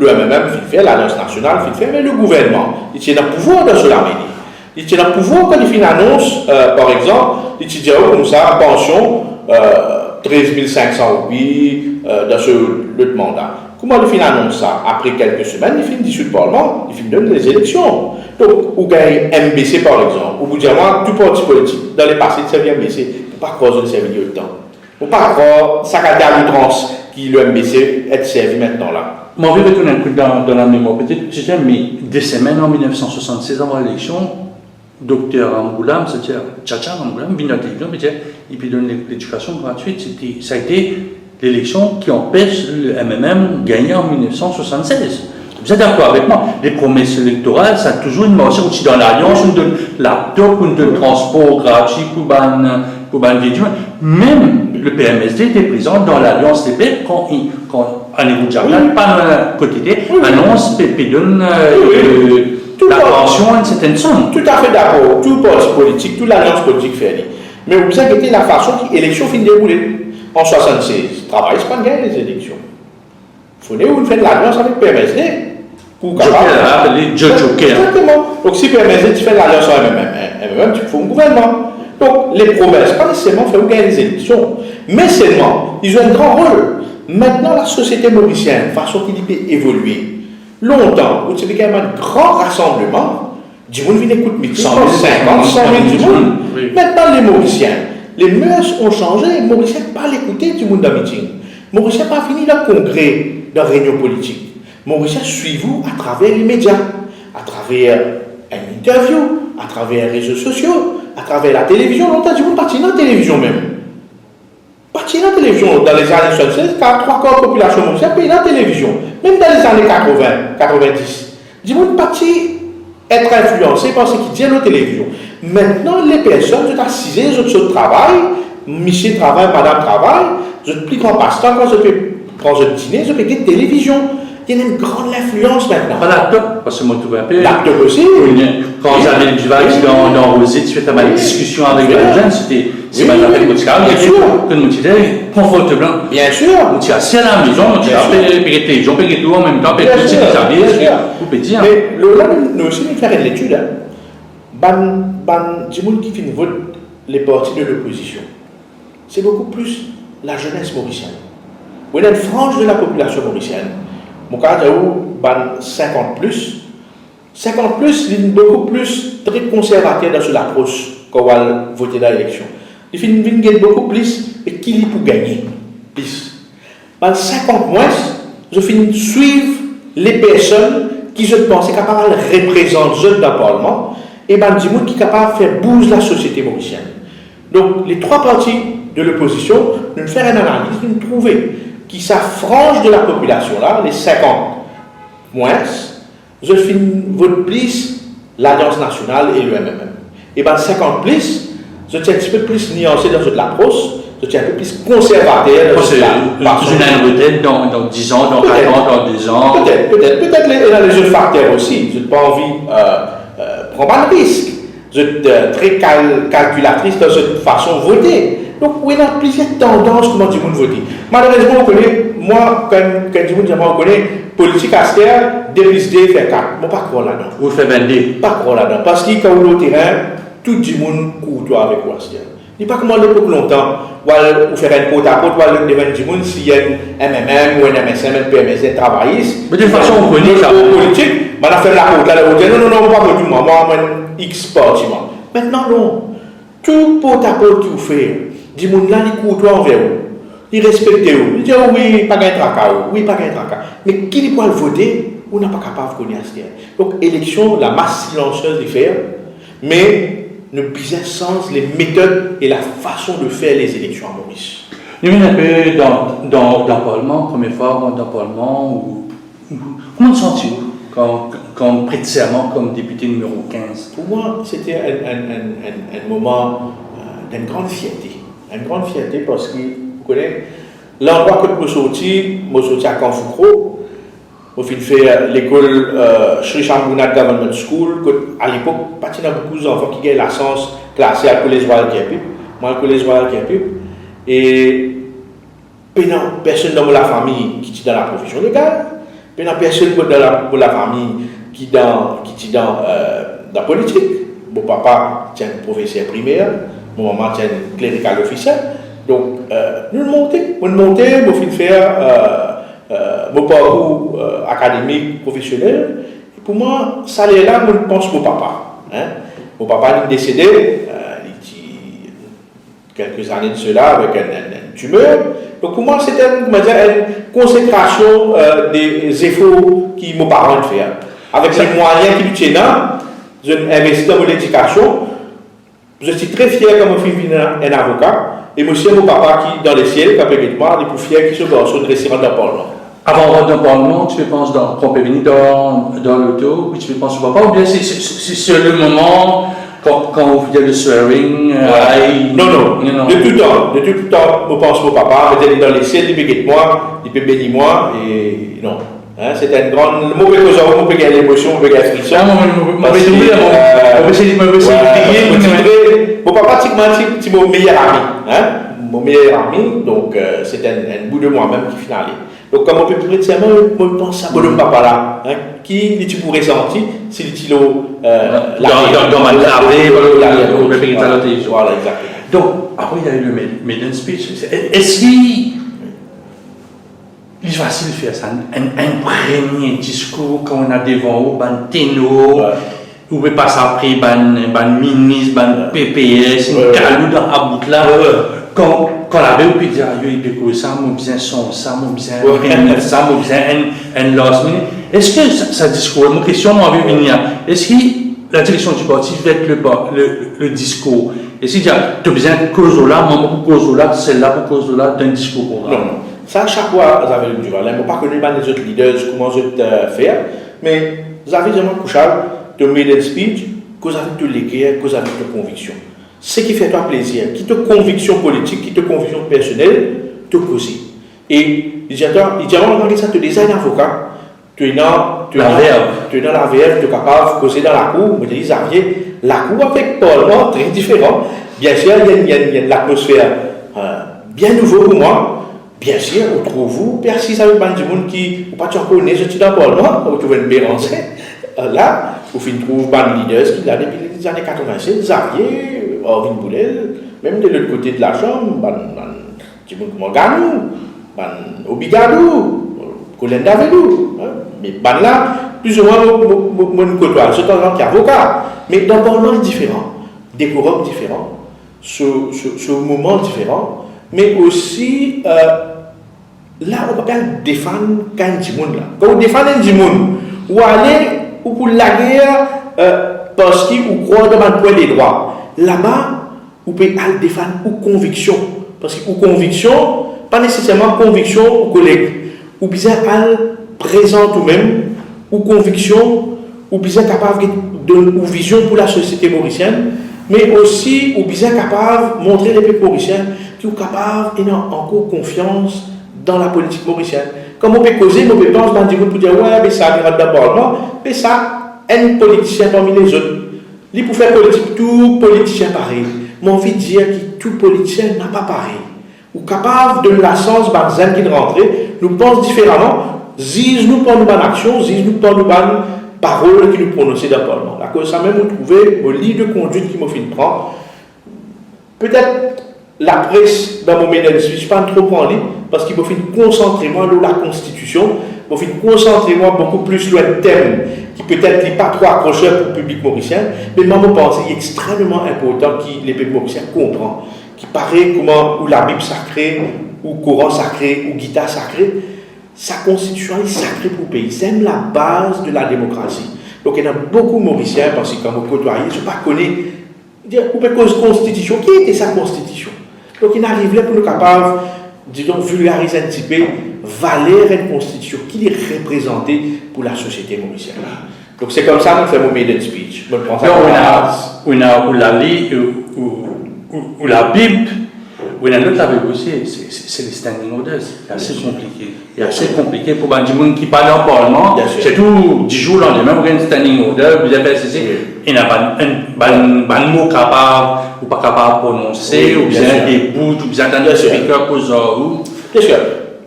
Le M M M finn fer, Lalians Nasional finn fer, me le gouvernman, li ti ena pouvwar dan so lame li. Li ti ena pouvwar kan li finn anons, euh, par exanp, li ti dir ou koumsa, pansion, euh, trez mil sink san roupi, euh, dan so lot manda. Kouma li finn anons sa, apre kelke semenn, li finn disoud parlman, li finn donn lezileksion. Donk, ou gagn M B C, par exanp, ou pou dir mwa, tou parti politik, dan lepase, ti servi M B C, pou pa krwar zot servi li otan. Mo pa krwar sa kalite a outrans ki le M B C et servi aster la. Mo anvi retourn enn kou dan, dan lamemwar, petet, ti dir, me de semenn an mil nef san swasann-sez avan leleksion, Dokter Ramgoolam, se ti Chacha Ramgoolam, vinn dan televizion, pe dir, li pe donn le-, ledikasion gratwit. Sete, sa ete leleksion ki anpes le M M M gagne an mil nef san swasann-sez. Vous êtes d'accord avec moi? Les promesses électorales, sa touzour inn marse, ou ti dan lalians, ou donn laptop, ou donn transpor gratwi pou bann, pou bann vie dimoun. Mem le P M S D ti prezan dan Lalians Lepep kan, kan Annie Roudjaplan, wi, wi, pa, euh, kote li, wi, wi, anons pe, pe donn, euh, wi, wi, euh, tou la par-, pansion, enn sertenn som. Toutafe dakor. Tou parti politik, tou lalians politik fer li. Me ou bizin gete lafason ki eleksion finn deroule an swasann-sez. Travayis pa'nn gagn lezileksion. Fode ou fer lalians avek P M S D pou kapav... Joker, la, apel li Joker. Exakteman. Donk, si P M S D ti fer lalians ar M M M, M M M ti pou form gouvernman. Donk, le promes, pa neseserman fer ou gagn lezileksion, me selman, li zwe enn gran rol. Aster, lasosiete morisienn, fason ki li pe evolie. Lontan, ou ti pe gagn bann gran rasanbleman, dimoun vinn ekout miting, san mil, sinkant, san mil dimoun. Wi. Aster, le Morisien, les mœurs ont changé, Morisien pa al ekoute dimoun dan miting. Morisien pa vini dan kongre, dan reynion politik. Morisien swiv ou atraver lemedia, atraver enn interview, atraver rezo sosio, atraver latelevizion. Lontan, dimoun pa ti ena televizion mem. Pa ti ena televizion dan lezane swasann-sez, ka trwa kar popilasion mondial pa ti ena televizion. Mem dan lezane katrovin, katrevin-dis, dimoun pa ti et inflianse par seki dir lor televizion. Aster, le personn, zot asize, zot sort travay, misie travay, madam travay, zot pli gran pastan, kan zot pe pran zot dine, zot pe get televizion. Ena enn gran linflians aster. Pa laptop, parski mo trouv inpe... Laptop osi. Wi. Kan Xavier Duval ti dan, dan Roze, ti fer bann diskision avek bann zenn, sete, wi, sete bann zafer ki ti kav, biensir, ke nou ti ete konfortab. Biensir. Nou ti asiz lamezon, nou ti la pe, pe get televizion, pe get ou anmemtan, pe get seki Xavier, biensir, seki ou pe dir. Me lor la, nou, nou osi, nou fer enn letid, hein. Bann, bann dimoun ki finn vot le parti de lopozision, se boukou plis lazenes morisienn. Ou ena enn franz de lapopilasion morisienn, mo kav dir ou bann sinkant plis. Sinkant plis, li boukou plis tre konservater dan so lapros kan ou al vote dan eleksion. Li finn vinn get boukou plis, me ki li pou gagne plis. Bann sinkant mwins, zot finn swiv le personn ki zot panse kapav al reprezant zot dan parlman, e bann dimoun ki kapav fer bouz lasosiete morisienn. Donk, le trwa parti de lopozision, nou'nn fer enn analiz, nou'nn trouve ki sa franz de lapopilasion la, le sinkant mwins, zot finn vot plis Lalians Nasional e le M M M. E bann sinkant plis, zot ti enn tipe plis nianse dan zot lapros, Zot ti enpe pli konservater dan zot la, zot ena enn retret dan, dan diz an, dan kat an, dan de zan. Petet, petet, petet ena lezot fakter osi. Zot pa anvi, euh, euh, pran bann risk. Zot, euh, tre kal-, kalkilatris dan zot fason vote. Donk, ou ena plizier tandans kouma dimoun vote. Malerezman, ou kone, mwa, kan, kan dimoun dir mwa, ou kone, politik aster, de plis de fer kat. Mo pa krwar ladan. Ou fer vennde. Pa krwar ladan. Parski kan ou lor terin, tou dimoun kourtwa avek ou aster. Li pa kouma lepok lontan, ou al, ou fer enn portaport, ou al devan enn dimoun, si enn M M M ou enn M S M, enn P M S, enn travayis, me de fason, ou kone sa, politik, bann afer laport la, ou dir, "Non, non, non, mo pa vot mwa, mwa, mwa, X parti mwa." Mintnan, non. Tou portaport ki ou fer, dimoun la, li kourtwa anver ou, li respekte ou, li dir, "Wi, pa gagn traka, wi, pa gagn traka." Me ki li pou al vote, ou napa kapav kone aster. Donk, eleksion, lamas silansiez li fer, me nou bizin sanz le metod e lafason de fer lezileksion a Moris. Nou vinn enpe dan, dan, dan parlman, premie fwa ou dan parlman, ou, ou, kouma ou santi ou kan, kan ou pret serman kom depite nimero kinz? Pou mwa, sete enn, enn, enn, enn, enn moman, euh, d'enn gran fierte. Enn gran fierte parski, ou kone, landrwa kot mo sorti, mo sorti a Kan Foukro, mo finn fer lekol, euh, Shri Shambhunath Government School, kot alepok, pa ti ena boukou zanfan ki gagn lasans klase al Kolez Royal Carepipe. Mwa al Kolez Royal Carepipe, e pena personn dan mo lafami ki ti dan laprofesion legal, pena personn dan la, mo lafami ki dan, ki ti dan, euh, dan politik. Mo papa ti enn profeser primer, mo mama ti enn clerical officer. Donk, euh, nou monte, mo monte, mo finn fer, euh, euh, mo parkour, euh, akademik, profesionel. Pou mwa, sa ler la, mo pans mo papa, hein. Mo papa, li desede, euh, li ti kelke zane de sela, avek enn, enn, enn timer. Donk, pou mwa, sete enn, kouma dir, enn konsekrasion, euh, de zefor ki mo paran inn fer. Avek le mwayen ki nou ti ena, zot inn investi dan mo ledikasion. Zot ti tre fier kan mo finn vinn enn, enn avoka, e mo sir mo papa ki dan lesiel, kan pe get mwa, li pou fier ki so garson inn resi rant dan parlman. Avan rant dan parlman, ti pe pans dan, kan pe vini dan, dan loto, ou ti pe pans lor papa, oubien se, se, se, se le moman, kan, kan ou fer le swearing, euh, ouais, ayi? Non, non. Non, non. De touletan, de touletan, mo pans mo papa, vedir li dan lesiel, li pe get mwa, li pe beni mwa, e non. Hein, se enn gran, mo pe koz ar ou, mo pe gagn lemosion, mo pe gagn frison. Ah, mo, mo, mo, mo pe, parski, trouve, mo, euh, mo pe sey, mo pe sey, ouais, kriye, parski mo ti, mo papa ti, ti, ti mo meyer ami, hein, mo meyer ami, donk, euh, se enn, enn bout de mwa mem ki finn ale. Donk, kan mo pe pret serman, mo pans sa bonom papa la, hein, ki li ti pou resanti si li ti lor, euh, dan, dan, dan bann lave, voilà, voilà, exactement. Donk, apre, il y a eu le maid-, maiden speech. Eski li fasil fer sa, enn, enn premie diskour kan ou ena devan ou bann tenor, ouais, ou pe pas apre bann, bann minis, bann, ouais, P P S, ouais, ouais, galou dan labout la. Ouais, ouais. Kan, kan laver ou pe dir, "Ayo, li pe koz sa, mo bizin sanz sa, mo bizin, ouais, remit sa, mo bizin enn, enn last minute." Eski sa, sa diskour, mo kestion, mo anvi vini a, eski la direction du parti vet le pa-, le, le diskour? Eski dir, "To bizin koz la, mwa mo pou koz la, sela pou koz la, dan diskour program"? Non, non. Sa, sak fwa, Xavier Duvalin, mo pa kone bann lezot leaders, kouma zot, euh, fer, me Xavier, dir mwa, Kouchal, to maiden speech, koz avek to leker, koz avek to konviksion. Seki fer twa plezir, ki to konviksion politik, ki to konviksion personel, to koze. E li dir twa, li dir mwa, "Malgre sa, to deza enn avoka, to ena, to ena, laverv, to ena laverv, to kapav koze dan lakour." Mo dir li, "Xavier, lakour avek parlman, tre diferan. Biensir, li enn, li enn, li enn latmosfer, euh, bien nouvo pou mwa." Biensir, ou trouv ou pe asiz avek bann dimoun ki ou pa ti ankor ne zot ti dan parlman, ou trouv enn beranze. La, ou finn trouv bann leaders ki la depi lezane katrevin-set, Xavier, Arvin Boulel, mem de lot kote de lasam, bann, bann dimoun kouma Ganou, bann Obigadou, Colin Davelou, hein, me bann la, plizoumwin, mo, mo, mo, mo kotway zot antan ki avoka, me dan parlman li diferan, dekorom diferan, so, so, so moman diferan, me osi, euh, la, ou pa pe al defann ka enn dimoun la. Kan ou defann enn dimoun, ou ale, ou pou lager, euh, parski ou krwar dan bann pwin de drwa. Laba, ou pe al defann ou konviksion. Parski ou konviksion, pa neseserman konviksion ou koleg. Ou bizin al prezant ou mem, ou konviksion, ou bizin kapav get, donn ou vizion pou lasosiete morisienn, Me osi, ou bizin kapav montre lepep morisien ki ou kapav ena ankor konfians dan lapolitik morisienn. Kan mo pe koze, mo pe pans bann dimoun pou dir, "Wi, be sa, li rant dan parlman, be sa, enn politisien parmi lezot." Li pou fer politik tou politisien parey. Mo anvi dir ki tou politisien napa parey. Ou kapav donn lasans bann zenn ki rantre, nou pans diferaman, ziz nou par nou bann aksion, ziz nou par nou bann parol ki nou prononse dan parlman. Akoz sa mem, ou trouve, mo liy de kondwit ki mo finn pran, petet lapres dan mo maiden speech pa'nn tro pran li, parski mo finn konsantre mwa lor lakonstitision, mo finn konsantre mwa boukou plis lor enn tem ki petet li pa tro akrosyer pou piblik morisien, me mwa mo panse li extrememan inportan ki lepep morisien konpran ki parey kouma ou Labib sakre, ou Koran sakre, ou gitar sakre, sa konstitision li sakre pou pei. Se mem labaz de lademokrasi. Donk, ena boukou Morisien, parski kan mo kotwaye, zot pa kone, dir, ou pe koz konstitision, ki ete sa konstitision? Donk, inn ariv ler pou nou kapav, dizon, vilgariz enn tipe valer enn konstitision, ki li reprezante pou lasosiete morisienn. Donk, se koumsa mo fer mo maiden speech. Mo pran sa Non, kouma ou ena, baz. ou ena, ou Lali, ou, ou, ou, ou Labib, ou ena lot Labib osi, se, se, se les standing orders. Se ase Bien sir. konplike. Se ase konplike pou bann dimoun ki pa dan parlman, Bien sir. sirtou di zour landime, ou gagn standing order, ou bizin fer sesi, Wi. ena bann, enn, bann, bann mo kapav, ou pa kapav prononse, Wi, ou bien bizin sir. debout, ou bizin tann Bien sir. speaker koz ar ou. Bien sir.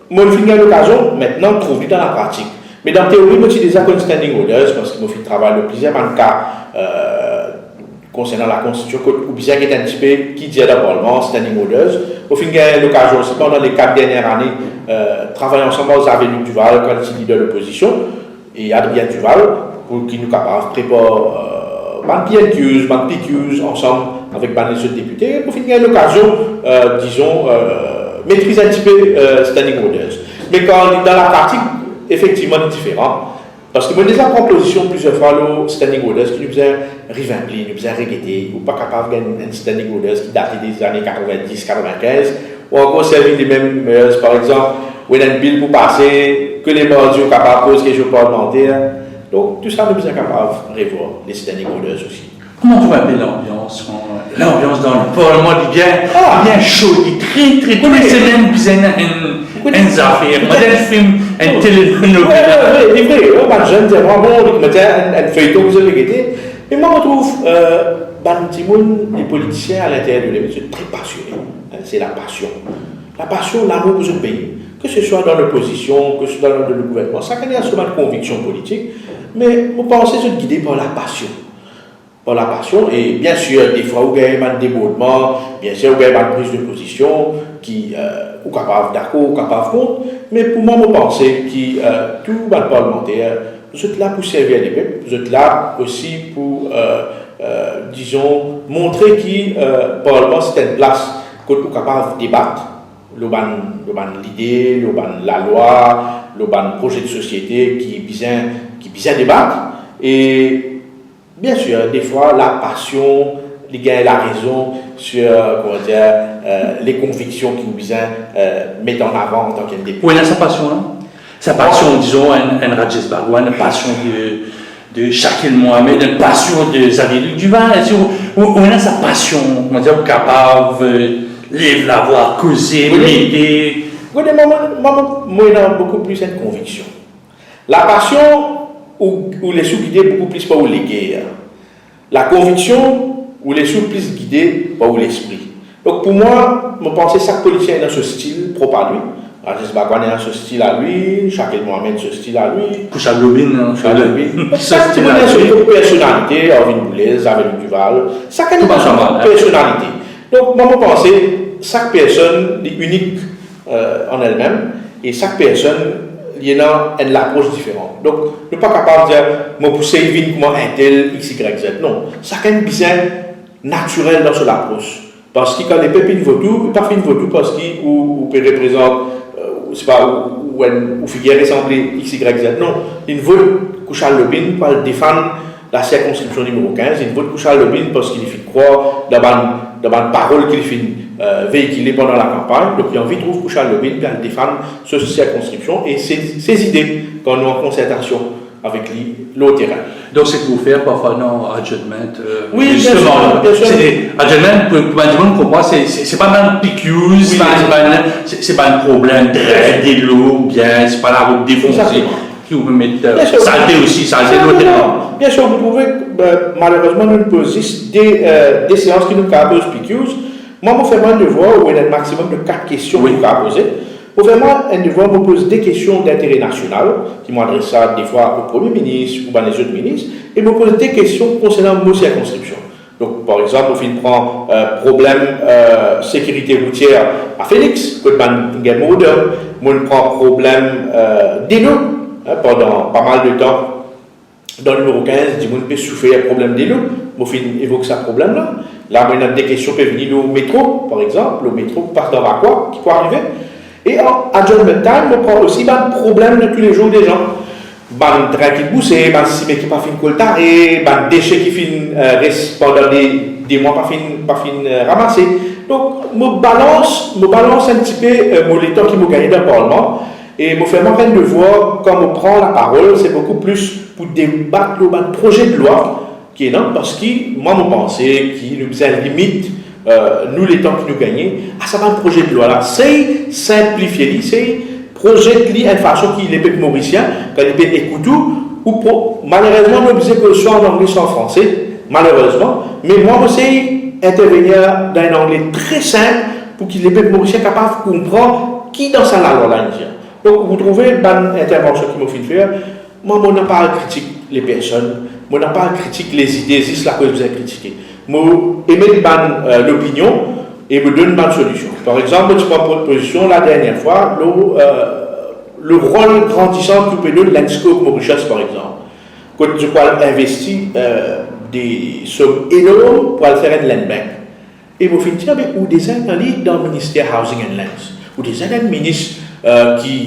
Mo finn gagn lokazion, aster, trouv li dan lapratik. Me dan teori, mo ti deza konn standing orders, parski mo finn travay lor plizier bann ka, euh, konsernan lakonstitision, kot ou bizin get enn tipe ki dir dan parlman, standing orders. Mo finn gagn lokazion osi, pandan le kat dernie ane, euh, travay ansam ar Xavier Luc Duval, kan li ti lider lopozision, e Adrien Duval, pou ki nou kapav prepar, euh, bann P N Qs, bann P Qs ansam avek bann lezot depite. Mo finn gagn lokazion, euh, dizon, euh, metriz enn tipe, euh, standing orders. Me kan li dan lapratik, efektivman, li diferan. Parski mo deza pran pozision plizier fwa lor standing orders ki nou bizin revamp li, nou bizin regete, ou pa kapav gagn enn standing orders ki date de zane katrevin-dis, katrevin-kinz, ou ankor servi limem, euh, par exanp, ou ena enn bil pou pase, ke le mardi ou kapav poz kestion parlmanter. Donk, tou sa nou bizin kapav revwar, les standing orders osi. Kouma ou trouv enpe lanbians, euh, lanbians dan le parlman, li bien, Ah. li bien so, li tre, tre, Wi. tou le semenn bizin enn, Wi. enn zafer, Wi. bizin enn fim, enn Wi. telenovel. Wi, wi, wi, li vre, wi, bann zenn dir, "Bon, bon, li met enn, enn feyton ki zot pe gete." Me mwa, mo trouv, euh, bann dimoun, le politisien alinterier de li, se tre pasione. Hein, se lapasion. Lapasion, lamour pou zot pei. Ke se swa dan lopozision, ke se swa dan le gouvernman, sakenn ena so bann konviksion politik, me mo panse zot gide par lapasion. Par lapasion, e bien sir, defwa ou gagn bann debordman, bien sir, ou gagn bann priz de pozision ki, euh, ou kapav dakor, ou kapav kont, me pou mwa, mo panse ki, euh, tou bann parlmanter, zot la pou servi lepep, zot la osi pou, euh, euh, dizon, montre ki, euh, parlman se enn plas kot ou kapav debat lor bann, lor bann lide, lor bann lalwa, lor bann proze de sosiete ki bizin, ki bizin debat. E bien sir, defwa, lapasion, li gagn larezon sir, kouma dir, euh, le konviksion ki ou bizin, euh, met an avan antan ki enn depite. Ou ena sa pasion la? Sa pasion, dizon, enn, enn Rajesh Bhagwan, enn pasion de, de Shakil Mohamed, enn pasion de Xavier Luc Duval. Eski ou, ou, ou ena sa pasion, kouma dir, ou kapav, euh, lev lavwa, koze, Wi, wi. mete? Wi, mwa, mwa, mwa, mwa ena boukou plis enn konviksion. Lapasion, ou, ou les ou gide boukou plis par ou leker. Lakonviksion, ou les ou plis gide par ou lespri. Donk, pou mwa, mo panse sak politisien ena so stil prop a li. Rajesh Bhagwan ena so stil a li, Shakil Mohamed so stil a li. Kushal Lobin, hein, Kushal Lobin. Donk, so sak stil dimoun ena so personalite, Arvind Boulez, Xavier Duval. Sakenn ena so personalite. Donk, mwa, mo panse, sak personn, li inik, euh, an elmem, e sak personn, li ena enn lapros diferan. Donk, nou pa kapav dir, mo pou sey vinn kouma entel, X, Y, Z. Non, sakenn bizin natirel dan so lapros. Parski kan lepep inn vot ou, li pa finn vot ou parski ou, ou pe reprezant, euh, ou, sepa, ou, ou enn, ou figir resanble X, Y, Z. Non, inn vot Kushal Lobin pou al defann lasirkonskripsion nimero kinz, inn vot Kushal Lobin parski li finn krwar dan bann, dan bann parol ki li finn, euh, veikile pandan lakanpagn. Donk, li anvi trouv Kushal Lobin pou al defann so sirkonskripsion e se, se zide kan nou an konsertasion. avek li lor terin. Donc c'est pour faire parfois non adjournment. Euh, Oui, bien sûr, bien sûr. Adjournment, pour, pour bann dimoun konpran, c'est, c'est, c'est pas mal P Qs, Oui, c'est pas, bien sûr. c'est pas, c'est, c'est pas un problème très de l'eau, bien, c'est pas la route défoncée Exactement. qui vous peut mettre euh, Bien sûr. saleté aussi, saleté Non, l'autre. non, non. Bien sûr, vous trouvez, euh, malheureusement, nous posons juste des, euh, des séances qui nous capables P Qs. Moi, je fais mon devoir, ou un maximum de quatre questions Oui. Qui nous capables poser. Pour faire moi, un devoir, je pose des questions d'intérêt national, qui m'adresse ça des fois au Premier ministre ou ben les autres ministres, et je pose des questions concernant nos circonscriptions. Donc, par exemple, on fait prendre euh, problème euh, sécurité routière à Phoenix, kot bann guerre mordeur, on prend problème euh, de l'eau hein, pendant pas mal de temps. Dans le numéro quinze, dimoun pe soufer problem delo. Mo finn evok sa problem la. La, mo ena de kestion pe vini lor metro, par exanp, lor metro ki pas dan Vacoas, ki pou arive. E an adjournment time, mo pran osi bann problem de tous les jours des gens. Bann trin ki bouse, bann sime ki pa finn koltare, bann dese ki finn euh, res pandan de, de mwa pa finn, pa finn euh, ramase. Donk, mo balans, mo balans enn tipe euh, mo letan ki mo gagne dan parlman. E mo fer mwa enn devwar, kan mo pran laparol, se boukou plis pou debat lor bann proze de lwa ki ena, parski mwa mo panse ki nou bizin limit euh, nou letan ki nou gagne a sa bann proze de lwa la. Sey sinplifie li, sey prozet li enn fason ki lepep morisien, kan li pe ekout ou, ou pou, malerezman, nou oblize koz swa an angle, swa an franse, malerezman, me mwa mo sey intervenir dan enn angle tre sinp pou ki lepep morisien kapav konpran ki dan sa lalwa la inn dir. Donk, vous trouvez, bann intervention ki mo finn fer, mwa, mo napa al kritik lepersonn, mo napa al kritik lezide, zis lakoz bizin kritike. Mo emet bann euh, lopinion e mo donn bann solision. Par exanp, mo ti pran po- pozision la dernie fwa lor euh, le rol grandisan ki pe donn Landscope Mauritius, par exanp. Kot zot pou al investi euh, de som enorm pou al fer enn land bank. E mo finn dir, be ou deza ena li dan Minister Housing and Lands. Ou deza ena enn minis euh, ki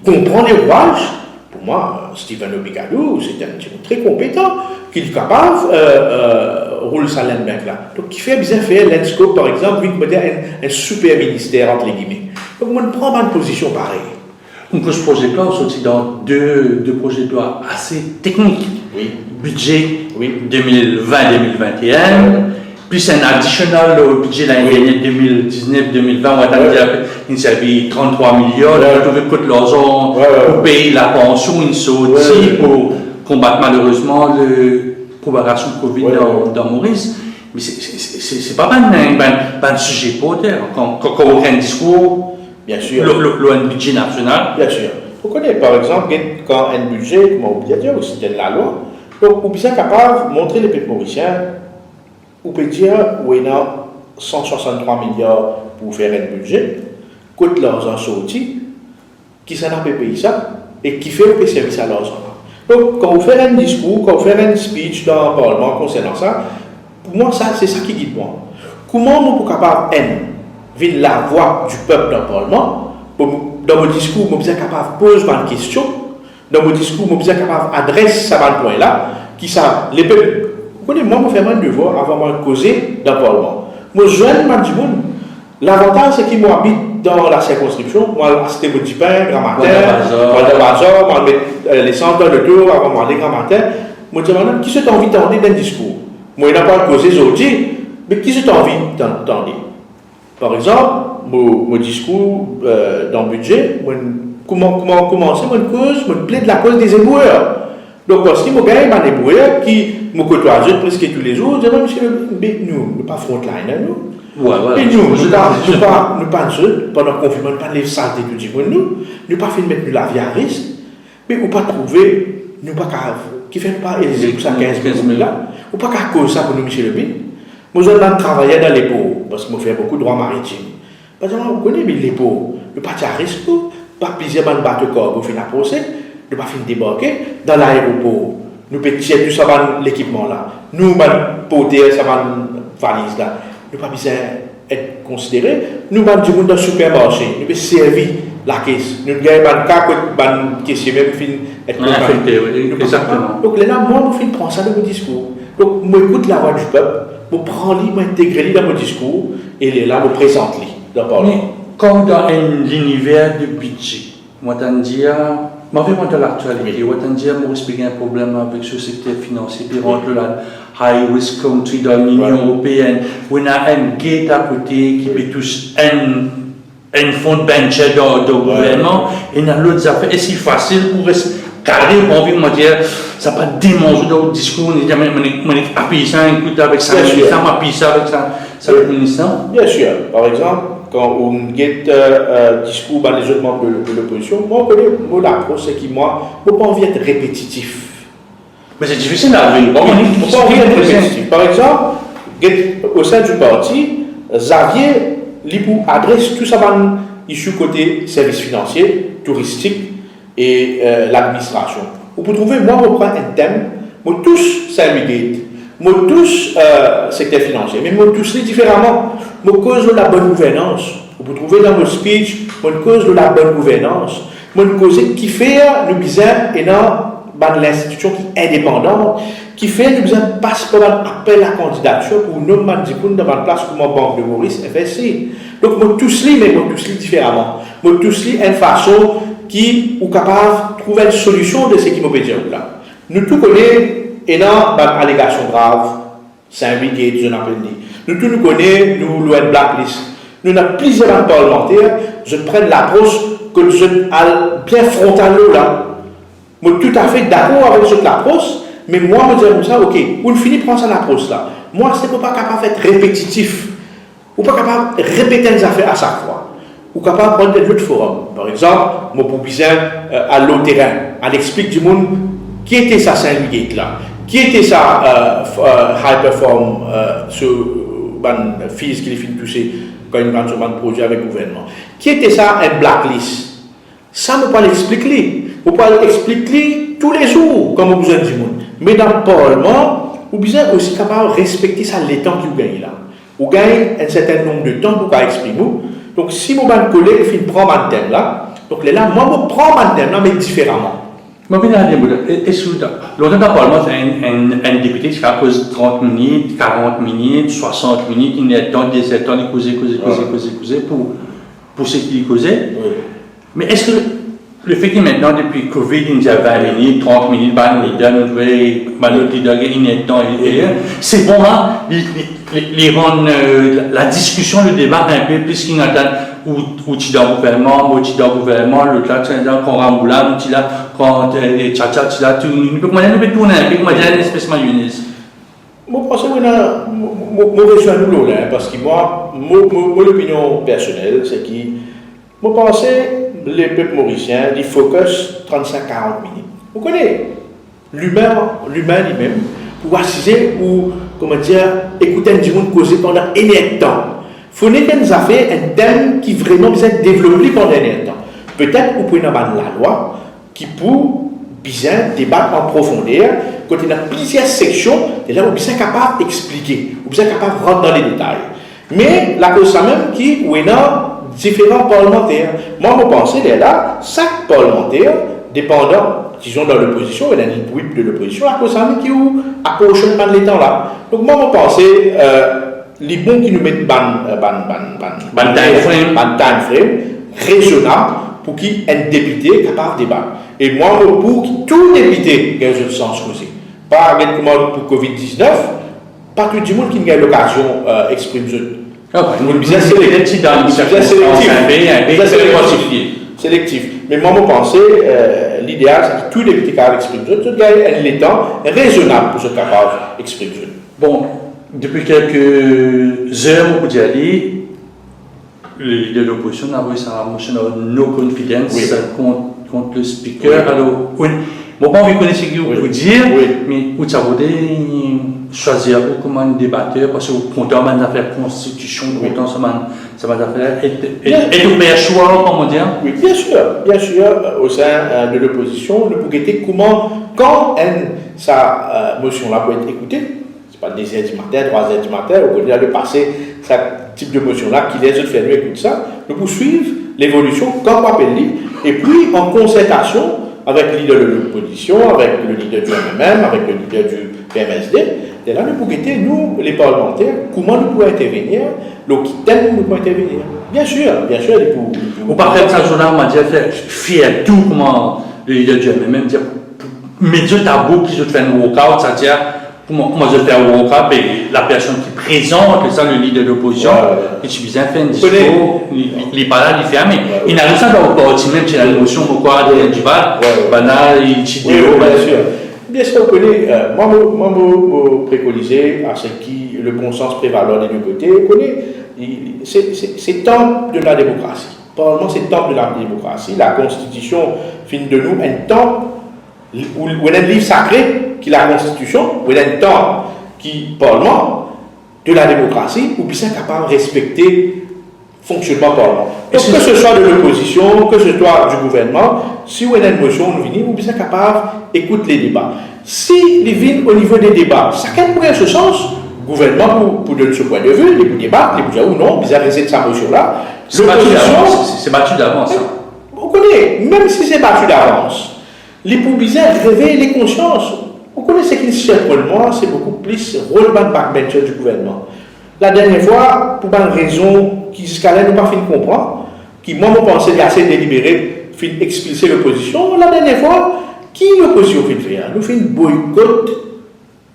konpran lerwaz. Pou mwa, Stephen Obligado, se enn dimoun tre konpetan, ki li kapav euh, euh, roul sa land bank la. Donk, kifer bizin fer Landscope, par exanp, vinn kouma enn, enn super minister, ant legime. Donk, mo pran bann pozision parey. Donk, proze de lwa, ou sorti dan de, de proze de lwa ase teknik. Oui. Bidze Oui. de mil vin de mil vin e enn, plis enn additional lor bidze lane Oui. dernie de mil diznef de mil vin, ou atann Oui. dir inn servi tranntrwa miliar, Oui. nou trouve kot larzan Oui, oui. pou pey lapansion, inn sorti Oui, oui. pou konbat malerezman le propagasion Covid Oui, dan, oui. dan Moris. Me se, se, se, se pa bann, bann, bann size inportan. Kan, kan, kan ou fer enn diskour, Bien sûr. Lor, lor, lor enn bidze nasional. Bien sûr. Ou kone, par exanp, get kan enn bidze, kouma ou bien dir, ou sit enn lalwa, donk ou bizin kapav montre lepep morisien, ou pe dir, ou ena san swasanntrwa miliar pou fer enn bidze, kot larzan sorti, kisannla pe pey sa, e kifer ou pe servi sa larzan la. Donk, kan ou fer enn diskour, kan ou fer enn speech dan parlman konsernan sa, pou mwa, sa, se sa ki gid mwa. Kouma mo pou kapav, enn, vinn lavwa di pep dan parlman, pou, dan mo diskour, mo bizin kapav poz bann kestion, dan mo diskour, mo bizin kapav adres sa bann pwin la, ki sa, lepep, ou kone, mwa, mo fer bann devwar avan mo al koze dan parlman. Mo zwenn bann dimoun, Lavantaz se ki mo abit dan la sirkonskripsion, mo al aste mo dipin gramatin, Mo al dan bazar. Mo al dan bazar, mo al met euh, lesans dan loto avan mo ale gramatin. Mo dir madam, ki zot anvi tande dan diskour? Mo ena pou al koze zordi, me ki zot anvi tan- tande? Par exanp, mo, mo diskour euh, dan bidze, mo, kouma, kouma koumanse, mo koz, mo pled lakoz des éboueurs. Donk, parski mo gagn bann éboueur ki mo kotwaze zot preske toulezour, mo dir, "Misie, be nou, nou pa frontline, nou." Ouais, ouais. E nou, nou pa, Je- nou pa, nou pa zot, pandan konfinman, nou pa lev salte tou dimoun, nou, nou pa finn met nou lavi a risk, me ou pa trouve, nou pa kapav, kifer nou pa elize pou sa kinz mil la, ou pa kapav koz sa pou nou, Misie Lopine. Mo zwenn bann travayer dan lepor, parski mo fer boukou drwa maritim. Par exanp, ou kone, me lepor, nou pa ti a risk, pa plizier bann bato kargo finn aprose, nou pa finn debarke, dan laeropor, nou pe tir tou sa bann lekipman la, nou bann porter sa bann valiz la, nou pa bizin et konsidere, nou bann dimoun dan sipermarse, nou pe servi lakes, nou gagn bann ka kot bann kesie mem finn et Infekte, oui, Nou pa exactement. Donk, lerla, mwa, mo finn pran sa dan mo diskour. Donk, mo ekout lavwa di pep, mo pran li, mo integre li dan mo diskour, e lerla, mo prezant li dan parlman. Me kan dan enn liniver de bidze, mo tann dir, Mo anvi rant dan laktialite. Wi. Ou atann dir Moris pe gagn problem avek so sekter finansie, pe rant lor la high risk country dan Linion Eropeenn. Ou ena enn gate akote ki pe tous enn, enn front bencher dan, dan gouvernman, ena lot zafer. Eski fasil pou res kare, mo anvi, mo dir, sa pa demanz ou dan ou diskour, ou dir, me, mo, mo apiy sa enn kout avek sa, sa, mo apiy sa avek sa, sa lot minis la? Bien sir. Par exanp, kan ou get, euh, euh, diskour bann lezot manb de, de lopozision, mo kone mo lapros, se ki mwa, mo pa anvi et repetitif. Me se difisil, la, wi. Mo pa anvi et repetitif. Par exanp, get, o sin di parti, Xavier, li pou adres tou sa bann issue kote servis finansie, touristik, e, euh, ladministrasion. Ou pou trouve, mwa, mo pran enn tem, mo tous Saint-Louis Gate, mo tous, euh, sekter finansie, me mo tous li diferaman. Mo koz lor labonn gouvernans. Ou pou trouve dan mo speech, mo koz lor labonn gouvernans. Mo koze kifer nou bizin ena bann linstitisyon ki indepandan, kifer nou bizin pas par bann apel a kandidatir pou nom bann dimoun dan bann plas kouma Bank de Maurice, F S C. Donk, mo tous li, me mo tous li diferaman. Mo tous li enn fason ki ou kapav trouv enn solision de seki mo pe dir ou la. Nou tou kone ena bann alegasion grav, Saint-Louis Gate, zot apel li. Nou tou nou kone, nou lor enn blacklist. Nou ena plizier bann parlmanter, zot pran lapros kot zot al bien frontal lor la. Mo toutafe dakor avek zot lapros, me mwa, mo dir koumsa, ok, ou'nn fini pran sa lapros la. Mwa, se mo pa kapav et repetitif. Ou pa kapav repet enn zafer a sak fwa. Ou kapav pran enn lot forum. Par exanp, mo pou bizin, euh, al lor terin, al explik dimoun ki ete sa Saint-Louis Gate la, ki ete sa, euh, f-, euh, high perform, euh, so bann fees ki li finn touse kan li bann so bann proze avek gouvernman. Ki ete sa enn blacklist? Sa mo pou al explik li. Mo pou al explik li toulezour kan mo bizin dimoun. Me dan parlman, ou bizin osi kapav respekte sa letan ki ou gagne la. Ou gagn enn sertenn nonb de tan pou kapav exprim ou. Donk, si mo bann koleg finn pran bann tem la, donk lerla, mwa, mo pran bann tem la, me diferaman. Mo vinn al dir, e, e si ou ta, lontan dan parlman, enn, enn, enn depite ti kapav koz trant minit, karant minit, swasant minit, inertan, dezertan, li koze, koze, koze, koze, koze pou, pou seki li koze. Wi. Me eski lefet ki aster depi Covid, inn dir vin minit, trant minit, bann lider, nou trouve bann lot lider gagn inertan e, e, se bon, la, li, li, li, li rann, euh, la, ladiskision, ledeba inpe plis ki nou atann, ou, ou ti dan gouvernman, mo ti dan gouvernman, lot la ti dan pran ramboula, nou ti la pran, euh, tchatcha, ti la, tou, nou, nou pe, kouma dir, nou pe tourn inpe, kouma dir, enn espes mayonez. Mo panse, wi, la, mo, mo, mo rezwenn ou lor la, parski mwa, mo, mo, mo lopinion personel, se ki Mo panse lepep morisien, li focus trant-sink karant minit. Ou kone, limin, limin limem, pou asize ou, kouma dir, ekout enn dimoun koze pandan enn er de tan. Fode nek enn zafer, enn tem ki vreman bizin devlop li pandan enn er de tan. Petet ou pou ena bann lalwa ki pou bizin debat an profonder, kot ena plizier seksion, e la ou bizin kapav explike, ou bizin kapav rant dan ledetay. Me lakoz samem ki ou ena diferan parlmanter. Mwa, mo panse lerla, sak parlmanter, depandan, dizon, dan lopozision, ena enn whip de lopozision, lakoz samem ki ou akorson bann letan la. Donk, mwa, mo panse, euh, li bon ki nou met bann, euh, bann, bann, bann, bann time frame, bann time frame rezonab pou ki enn depite kapav debat. E mwa, mo pou ki tou depite gagn zot sans koze. Pa gagn kouma pou Covid diznef, pa tou dimoun ki gagn lokazion, euh, exprim zot. Ah, wi, nou bizin selektif, dan, nou bizin selektif. Bizin selektif. Selektif. Me mwa, mo panse, euh, lideal, se ki tou depite kapav exprim zot, zot gagn enn letan rezonab pou zot kapav exprim zot. Bon, depi kelke zer, mo pou dir li, le lider de lopozision avoy sa motion of no confidence, wi, kont, kont le speaker. Wi. Alor, wi, mo pa anvi kone seki ou, wi, pou dir, wi, me ou ti avoy swazir ou kouma enn debater, parski ou kontan bann zafer konstitision, wi, kontan sa bann, sa bann zafer, e, e, bien, e ou fer swa, kouma dir? Wi, bien sir, bien sir, euh, o sin, euh, de lopozision, nou pou gete kouma, kan enn sa, euh, mosion la pou et ekoute, se pa de zer dimatin, trwa zer dimatin, ou kone la de pase sa tip de mosion la, kiler zot fer nou ekout sa, nou pou swiv levolision, kan pou apel li, epi an konsertasion avek lider de lopozision, avek le lider du M M M, avek le lider du P M S D, e la nou pou gete, nou, le parlmanter, kouma nou pou intervenir, lor ki tem nou pou intervenir. Bien sir, bien sir, li pou, li pou... Ou pa fer sa zour la, mo dir, fer, fer tou kouma Le lider di MMM dir, pou, pou met zot about ki zot fer enn walkout, savedir, kouma, kouma zot fer walkout, be, la personn ki prezant, ke sa, le lider lopozision, Ouais, ouais. Li ti bizin fer enn Ou kone diskour, li, li, li pa la, li ferme. Ouais, ouais. Inn ariv sa dan ou parti mem, ti ena lemosion, mo krwar, Adrien Duval, Ouais, ouais. Bann la, li ti Oui, deor, oui, bien bann sir. Bien sir, ou kone, euh, mwa, mo, mwa, mo, mo prekonize a se ki le bon sans prevalwa de de kote. Ou kone, li, li, se, se, se tanp de la demokrasi. Parlman, se tanp de la demokrasi. Lakonstitision finn donn nou enn tanp, ou, ou ena enn liv sakre ki lakonstitision, ou ena enn tanp ki parlman, de la demokrasi, ou bizin kapav respekte fonksionnman parlman. Donk, ke se swa de lopozision, ke se swa di gouvernman, si ou ena enn mosion, ou vini, ou bizin kapav ekout le deba. Si li vinn o nivo de deba, sakenn pou gagn so sans, gouvernman pou, pou donn so pwin de vi, li pou debat, li pou dir ou non, bizin rezet sa mosion la. Se pa tou Lopozision davans, se, se pa tou davans, sa. Ou kone, mem si se pa tou davans, li pou bizin revey le konsians. Ou kone seki sirprann mwa, se boukou plis rol bann backbencher di gouvernman. Ladernie fwa, pou bann rezon ki ziska la nou pa finn konpran, ki mwa mo panse li ase delibere, finn expilse lopozision, ladernie fwa, ki lopozision finn fer? Nou finn boykot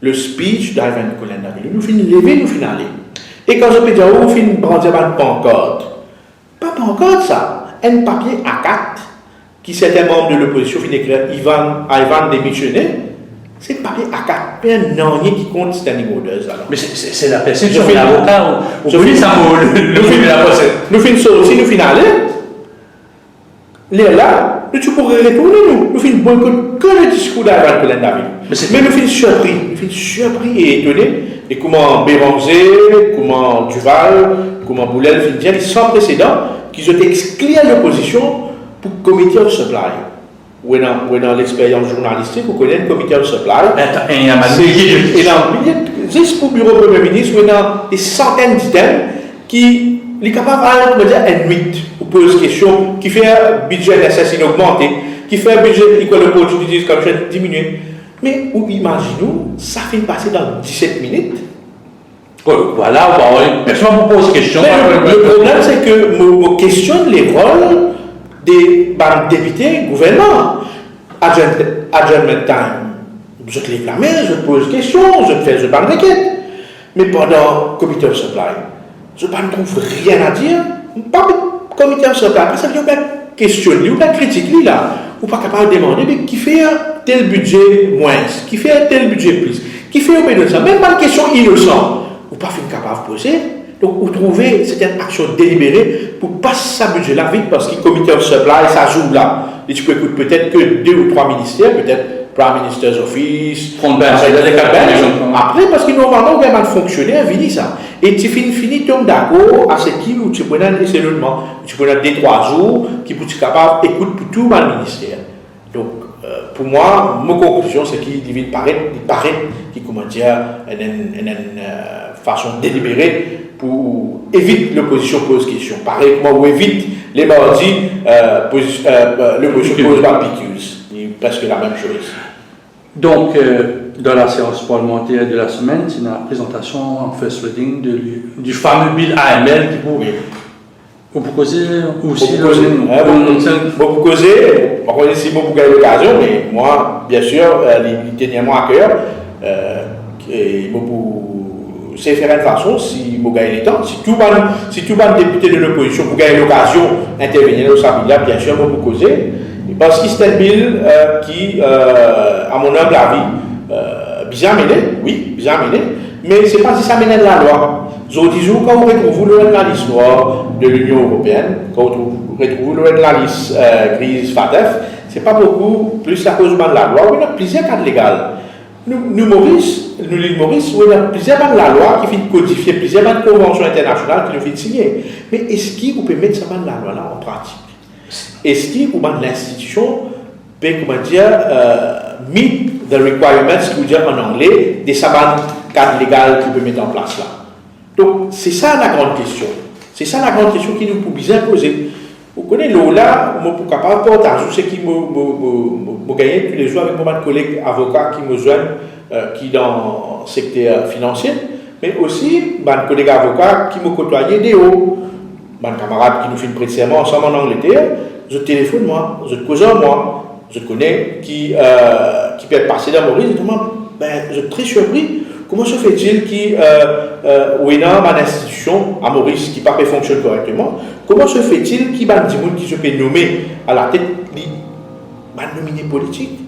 le speech d'Ivan Kolenn David. Nou finn leve, nou finn ale. E kan zot pe dir ou, ou finn brandi bann pankart. Pa pankart sa, enn papie A kat ki sertin manm de lopozision finn ekrir, Ivan, Ivan demisione, se enn papie A kat, pena nanye ki kont standing orders la. Me se, se, se lapersepsion, Zot finn, lavoka, ou, ou zot finn, sa, mo, le, le, nou finn, nou finn sorti, nou finn ale. Lerla, nou ti pou retourne nou. Nou finn boykot ke le diskour d'Ivan Kolenn David. Me se, me nou finn sirpri, nou finn sirpri e etone, e kouma Bérenger, kouma Duval, kouma Boulel finn dir, li san presedan, ki zot explir lopozision pou Committee of Supply. Ou ena, ou ena lexperyans zournalistik, ou kone enn Committee of Supply. Enn, enn, enn, se, enn, enn, zis pou biro Premie Minis, ou ena de santenn item ki li kapav al, kouma dir, enn nwit, ou poz kestion, kifer bidze N S S inn ogmante, kifer bidze Equal Opportunities Commission diminue. Me ou imazinn ou, sa finn pase dan diset minit. Bon, vwala, ou pa, personn pa pou poz kestion. Me le, le problem, se ke mo, mo kestionn le rol de bann depite gouvernman. Adjourn-, adjournment time, zot lev lame, zot poz kestion, zot fer zot bann reket. Me pandan Committee of Supply, zot pa trouv rien a dir. Pa Committee of Supply, pa sa ki ou pe kestionn li, ou pe kritik li la. Ou pa kapav demande, me kifer tel bidze mwins, kifer tel bidze plis, kifer ou pe donn sa? Mem bann kestion inosan, ou pa finn kapav poze. Donk, ou trouve, se enn aksion delibere pou pas sa bidze la vit, parski Committee of Supply, sa zour la, li ti pou ekout petet ke de ou trwa minister, petet Prime Minister's Office, Front bench, avek le front bench. Apre, parski normalman, ou gagn bann fonksioner vini sa. E ti finn fini tom dakor a seki ou ti pou ena enn eselonnman, ou ti pou ena de trwa zour ki pou ti kapav ekout pou tou bann minister. Donk, euh, pou mwa, mo konklizion, se ki li vinn paret, li paret ki, kouma dir, enn, enn, enn, enn, euh, fason delibere pou evit lopozision poz kestion. Parey kouma ou evit le mardi, euh, pozi-, euh, euh, lopozision poz bann P Qs. Li preske lamem soz. Donk, euh, dan laseans parlemanter de lasemenn, ti ena prezantasion an first reading de, du fameux bill A M L ki pou, wi, ou pou koze osi, mo pou koze, lor, hein, mo pou, mo pou koze, pa kone si mo pou gagn lokazion, me mwa, biensir, euh, li, li tenir mwa a ker, euh, e mo pou sey fer enn fason, si mo gagn letan, si tou bann, si tou bann depite de lopozision pou gagn lokazion intervenir lor sa bill la, biensir, mo pou koze. Parski se enn bill, euh, ki, euh, a mon humble avis, euh, bizin amene, wi, bizin amene, me se pa zis amenn enn lalwa. Zordi zour, kan ou retrouv ou lor enn lalis nwar de Linion Eropeenn, kan ou trouv, retrouv ou lor enn lalis, euh, griz FATF, se pa boukou plis akoz bann lalwa, ou ena plizier kad legal. Nou, nou Moris, nou Lil Moris, ou ena plizier bann lalwa ki finn kodifie, plizier bann konvansion internasional ki nou finn signe. Me eski ou pe met sa bann lalwa la an pratik? Eski ou bann linstitision pe, kouma dir, euh, meet the requirements, ki ou dir an angle, de sa bann kad legal ki ou pe met an plas la? Donk, se sa lagran kestion. Se sa lagran kestion ki nou pou bizin poze. Ou kone, lor la, mo pou kapav partaz ou seki mo, mo, mo, mo, mo gagne toulezour avek mo bann koleg avoka ki mo zwenn, euh, ki dan sekter finansie, me osi bann koleg avoka ki mo kotwaye deor. Bann kamarad ki nou finn pret serman ansam an Angleter, zot telefonn mwa, zot koz ar mwa, zot kone ki, euh, ki pe pase dan Moris, zot dir mwa, ben, zot tre sirpri, kouma se fait-il ki, euh, euh, ou ena bann institision a Moris ki pa pe fonksionn korekteman, kouma se fait-il ki bann dimoun ki zot pe nome alatet, li bann nomine politik?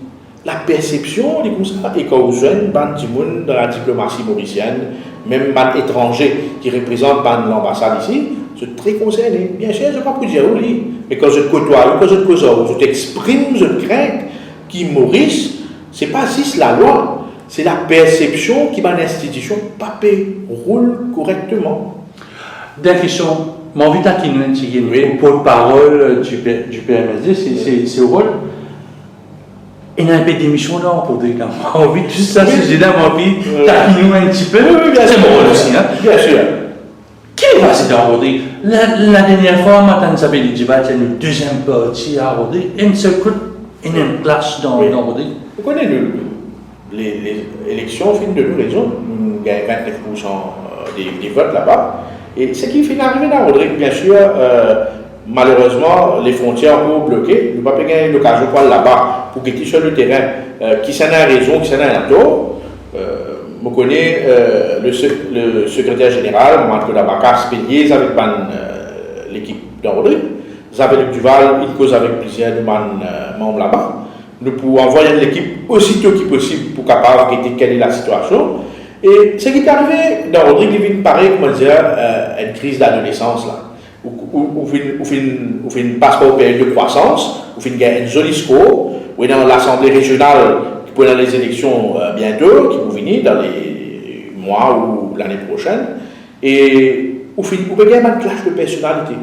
Lapersepsion, li koumsa, e kan ou zwenn bann dimoun dan ladiplomasi morisienn, mem bann etranze ki reprezant bann lanbasad isi, zot tre konserne. Biensir, zot pa pou dir ou li, me kan zot kotway ou, kan zot koz ar ou, zot exprim zot krint ki Moris, se pa zis lalwa, se lapersepsion ki bann institision pa pe roul korekteman. Dernye kestion, mo anvi takin ou enn tigit, wi, ou portparol, euh, du P-, du P M S D, se, wi, se, se rol. Ena enpe demision dan Rodrig la. Mo anvi, zis sa, wi, size la, mo anvi, wi, takin ou enn tipe. Wi, wi, biensir. Se mo rol osi, hein. Biensir. Ki pase dan Rodrig? La, ladernie fwa, mo tann Isabelle Duval, se nou deziem parti a Rodrig, enn sel kout, ena enn clash dan, wi, dan Rodrig. Ou kone, nou, le, le, eleksion finn donn nou rezon, nou gagn vintnef poursan de, de vot laba. E seki finn arive dan Rodrig, biensir, euh, malerezman, lefrontier ankor bloke, nou pa pe gagn lokazion pou al laba, pou gete sir le terin, euh, kisannla ena rezon, kisannla ena tor. Euh, mo kone, euh, le se-, le sekreter zeneral, Mohamed Khoda Bakas, pe liez avek bann, euh, lekip dan Rodrig. Isabelle Duval, li koz avek plizier de bann, euh, manm laba. Nou pou anvway enn lekip osito ki posib pou kapav gete kale lasitiasion. E seki pe arive dan Rodrig, li vinn parey, kouma dir, euh, enn kriz ladolesans la. Ou, ou, ou finn, ou finn, ou finn pas par ou period de krwasans, ou finn gagn enn zoli skor, ou ena Lasanble Rezional ki pou ena lezileksion, euh, biento, ki pou vini dan le mwa ou lane prosenn, e ou finn, ou pe gagn bann clash de personalite.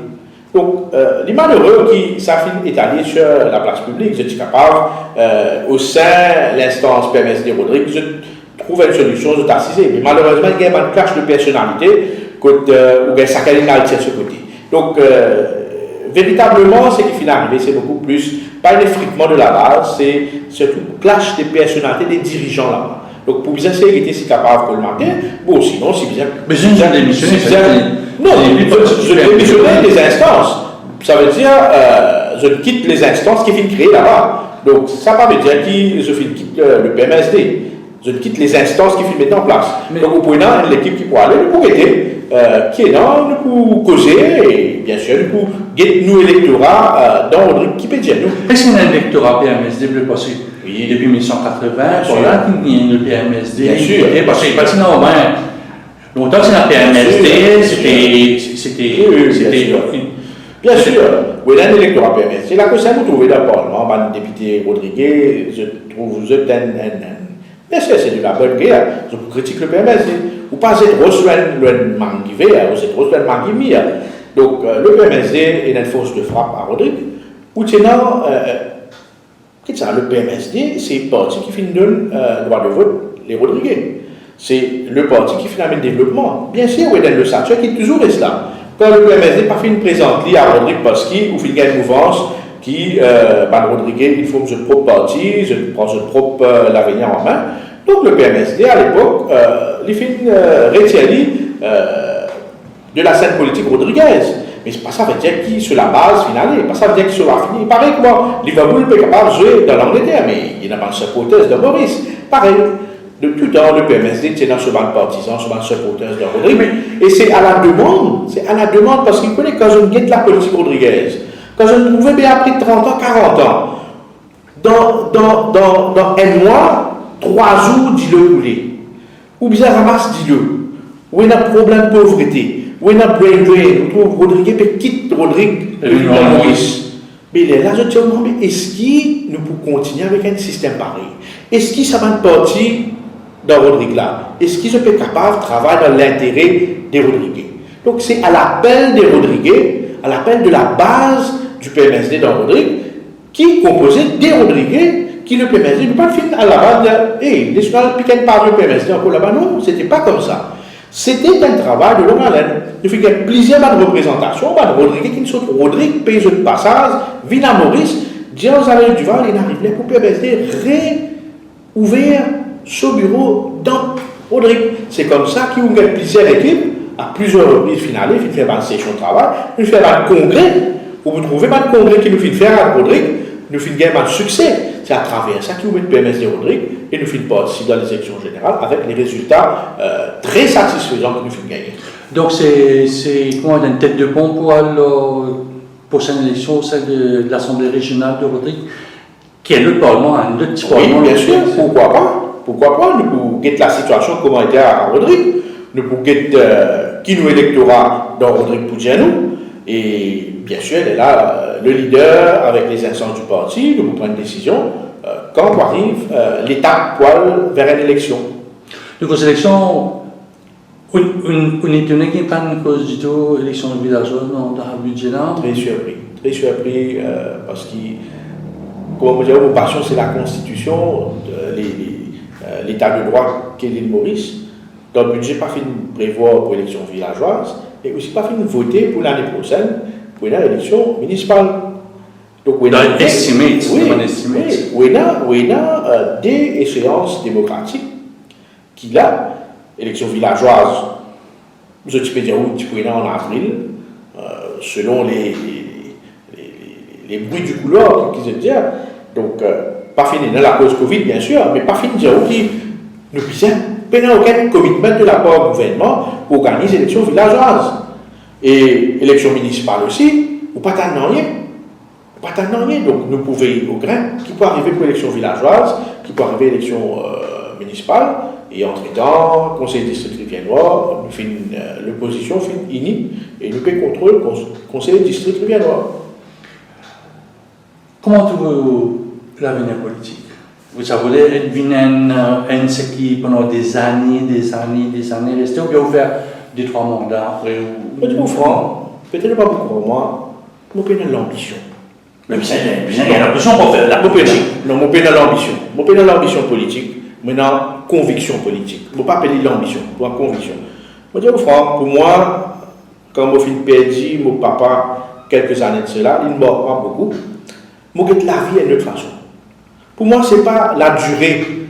Donk, euh, li malere ki sa finn etale sir laplas piblik, zot ti kapav, euh, osin linstans P M S D Rodrig, zot trouv enn solision, zot asize. Me malerezman, li gagn bann clash de personalite, kot, euh, ou gagn sakenn inn al tir so kote. Donk, euh, veritableman, seki finn arive, se boukou plis, pa enn efritman de labaz, se sirtou clash de personalite de dirizan laba. Donk, pou bizin seye gete si kapav kolmate, bon, sinon, si bizin, me zot demision, si bizin, non, zot demision de zinstans. Savedir, euh, zot kit lezanstans ki finn kree laba. Donk, sa pa ve dir ki zot finn kit, euh, le P M S D. Zot kit lezanstans ki finn met an plas. Me donk, ou pou ena enn lekip ki pou ale, nou pou gete, euh, ki ena, nou pou koze, e biensir, nou pou get nou elektora, euh, dan Rodrig ki pe dir nou. Eski ena elektora P M S D pou le pase? Wi. Depi mil nef san katrevin, biensir, par la, ki ena le P M S D, biensir, ki ete, parski pa ti normal. Lontan, ti ena P M S D, biensir, sete, sete, wi, wi, sete biensir. Biensir. Ou ena enn elektora P M S D. Se la ke sa nou trouve dan parlman, bann depite rodrige, zot trouv zot enn, enn, enn. Biensir, se de la bonn ger. Zot pou kritik le P M S D. Ou pa zet ros lor enn, lor enn mangi ver, ou zet ros lor enn mangi mir. Donk, euh, le P M S D ena enn fors de frap a Rodrig. Ou ti ena, euh, euh, Kit sa, le P M S D, se parti ki finn donn, euh, drwa de vot le Rodrige. Se le parti ki finn amenn devlopman. Biensir, ou ena enn losatir ki touzour res la. Kan le P M S D pa finn prezant li a Rodrig, parski ou finn gagn mouvans ki, euh, bann Rodrige, li form zot prop parti, zot pran zot prop, euh, lavenir an me. Donk, le P M S D, a lepok, euh, li finn, euh, retir li, euh, de la sèn politik rodrigez. Me pa sa ve dir ki so labaz finn ale, pa sa ve dir ki so la fini. Parey kouma Liverpool pe kapav zwe dan Langleter, me ena bann supporters dan Moris. Parey, de toutan, le P M S D ti ena so bann partizan, so bann supporters dan Rodrig. Me, e se a la demann, se a la demann, parski, ou kone, kan zot get lapolitik rodrigez, kan zot trouve, be, apre trant an, karant an, dan, dan, dan, dan enn mwa, trwa zour dilo koule. Ou bizin ramas dilo. Ou ena problem povrete. Ou ena brain drain. Ou trouv Rodrige pe kit Rodrig, pe vinn dan Moris. Me lerla zot dir mwa, me eski nou pou kontigne avek enn sistem parey? Eski sa bann parti dan Rodrig la, eski zot pe kapav travay dan lintere de Rodrige? Donk, se a lapel de Rodrige, a lapel de la baz du P M S D dan Rodrig, ki konpoze de Rodrige, ki le P M S D, nou pa finn al laba, dir, "Ey, les nou al pik enn par le P M S D ankor laba." Non, sete pa koumsa. Sete enn travay de long alen. Nou finn gagn plizier bann reprezantasion, bann Rodrige ki finn sot Rodrig, pey zot pasaz, vinn a Moris, dir Isabelle Duval, inn ariv ler pou P M S D re ouver so biro dan Rodrig. Se koumsa ki ou gagn plizier lekip, a plizier repriz finn ale, finn fer bann sesion travay, finn fer bann kongre, ou pou trouve bann kongre ki nou finn fer a Rodrig, Nou finn gagn bann sikse, se atraver sa ki ou met P M S de Rodrigue, e nou finn partisip dan lezeksion zeneral avek le rezilta, euh, tre satisfezan ki nou finn gagne. Donk, se, se, kouma dir, enn tet de pon pou al, euh, prosenn eleksion, sel de, de Lasanble Rezional de Rodrigue, ki enn lot parlman, enn lot ti parlman. Wi, biensir, poukwa pa? Poukwa pa? Nou pou get lasitiasion kouma ete a Rodrigue, nou pou get, euh, ki nou elektora dan Rodrigue pou dir nou, e biensir, lerla, euh, le lider avek lezanstans di parti, nou pou pran enn desizion, euh, kan pou ariv, euh, letap pou al ver enn eleksion. Donk, seleksion, ou, ou, ou etone ki pa'nn koz ditou eleksion vilazwaz dan, dan bidze la? Tre sirpri, tre sirpri, euh, parski, kouma mo dir, mo pasion se lakonstitision, euh, le, le, euh, leta de drwa ki Lil Moris. Dan bidze pa finn prevwar pou eleksion vilazwaz, e osi pa finn vote pou lane prosenn pou ena eleksion minisipal. Donk, ou ena de estimate, wi, wi, ou ena, ou ena, euh, de eseans demokratik ki la, eleksion vilazwaz, zot ti pe dir ou ti pou ena an avril, euh, selon le, le, le, le, le bri di koulwar, ki zot dir. Donk, euh, pa finn ena lakoz Covid, biensir, me pa finn dir ou ki nou bizin, pena okenn commitment de lapar gouvernman pou organiz eleksion vilazwaz. E eleksion minisipal osi, ou pa tann nanye. Pa tann nanye, donk nou pou vey o grin ki pou arive pou eleksion vilazwaz, ki pou arive eleksion, euh, minisipal, e antretan, Konsey Distrik Rivier Nwar, nou finn, euh, lopozision finn ini, e nou pe kontrol Kons-, Konsey Distrik Rivier Nwar. Kouma ou trouv lavenir politik? Ou ti a vouloir vinn enn, euh, enn seki pandan dezane, dezane, dezane reste, oubien ou fer de trwa manda, apre ou... Mo dir ou fran, petet ou pa pou krwar mwa, mo pena lanbision. Me bizin, bizin gagn lanbision pou fer lapolitik. Mo pena, non, mo pena lanbision. Mo pena lanbision politik. Mo ena konviksion politik. Mo pa apel li lanbision, mo ena konviksion. Mo dir ou fran, pou mwa, kan mo finn perdi mo papa kelke zane de sela, li mank mwa boukou. Mo get lavi enn lot fason. Pou mwa, se pa la durée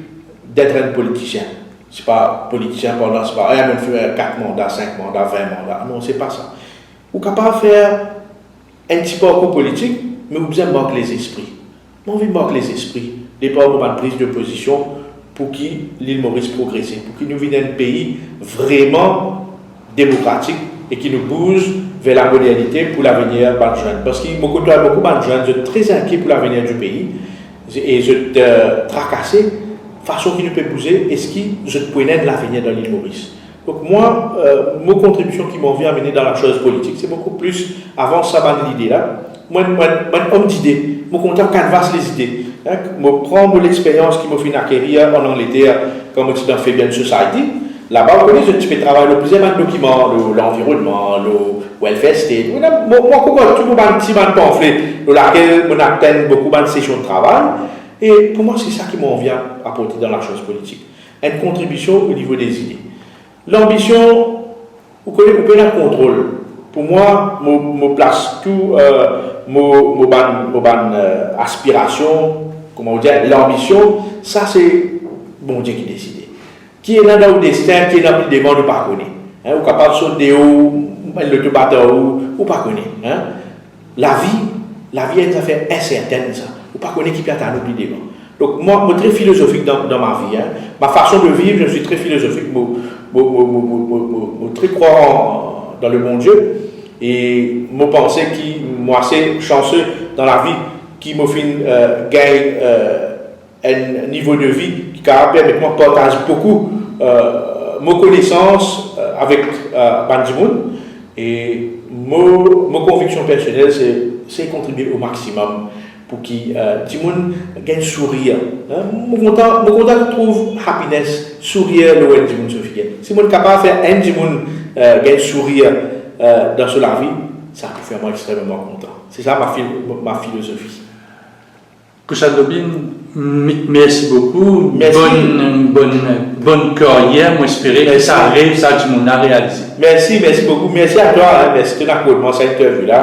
d'être un politicien. Se pa politisien pandan, se pa, eh, mo fer kat manda, sink manda, vin manda. Non, se pa sa. Ou kapav fer enn ti parkour politik, me ou bizin mark lezespri. Mo anvi mark lezespri, depar mo bann priz de pozision, pou ki Lil Moris progrese, pou ki nou vinn enn pei vreman demokratik e ki nou bouz ver lamodernite pou lavenir bann zenn. Parski mo kote boukou bann zenn, zot tre inkiet pou lavenir di pei e zot, euh, trakase fason ki nou pe bouze, eski zot pou ena enn lavenir dan Lil Moris. Donk mwa, euh, mo kontribision ki mo anvi amene dan lasoz politik, se boukou plis avans sa bann lide la. Mwa, mwa, mwa enn om dide, mo kontan kanvas lezide. Hein, mo pran mo lexperyans ki mo finn akerir an Angleter, kan mo ti dan Fabian Society. Laba, ou kone, zot ti pe travay lor plizier bann dokiman, lor lanvironnman, lor welfare state. Mo, mo, mo konpran tou mo bann ti bann panfle, lor lakel mo atann boukou bann sesion travay. E pou mwa, se sa ki mo anvi aporte dan lasoz politik. Enn kontribision o nivo de zide. Lanbision, ou kone, ou pena kontrol. Pou mwa, mo, mo plas tou, euh, mo, mo bann, mo bann, euh, aspirasion, kouma ou dir, lanbision, sa se Bondie ki deside. Ki ena dan ou destin, ki ena pli devan, nou pa kone. Hein, ou kapav sot deor, enn loto bat ar ou, ou pa kone, hein. Lavi, lavi enn zafer insertenn sa. Ou pa kone ki pe atann ou pli devan. Donk mwa, mo tre filozofik dan, dan ma vi, hein. Ma façon de vivre, je suis très philosophique. Mo, mo, mo tre krwar an, dan le Bondie. E mo panse ki mo ase sanse dan lavi ki mo finn, euh, gagn, euh, enn nivo de vi ki kapav permet mwa partaz boukou, euh, mo konesans, euh, avek, euh, bann dimoun. E mo, mo konviksion personel, se, se kontribie o maximum pou ki, euh, dimoun gagn sourir. Hein? Mo kontan, mo kontan trouv happiness, sourir lor enn dimoun so figir. Si mo kapav fer enn dimoun, euh, gagn sourir, euh, dan so lavi, sa pou fer mwa extrememan kontan. Se sa ma fil-, ma filozofi. Kouchal Dobin, m-, mersi boukou. Mersi. Bonn, bonn, bonn karyer. Mo espere ki sa rev sa dimoun la realize. Mersi, mersi boukou. Mersi a twa, hein, mersi de akord mwa sa interview la.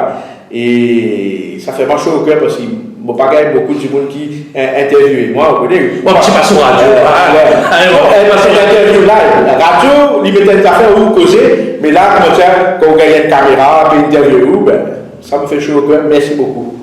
E sa fer mwa so o ker parski mo pa gagn boukou dimoun ki, eh, interviewe mwa, ou kone. Bon, ti pas sou radio, hein. Ouais. Allez, bon, eh, parski interview live, radio, li met enn zafer ou koze, me la, kouma sa, kan ou gagn enn kamera, pe interviewe ou, ben, sa mo fer so o ker. Mersi boukou.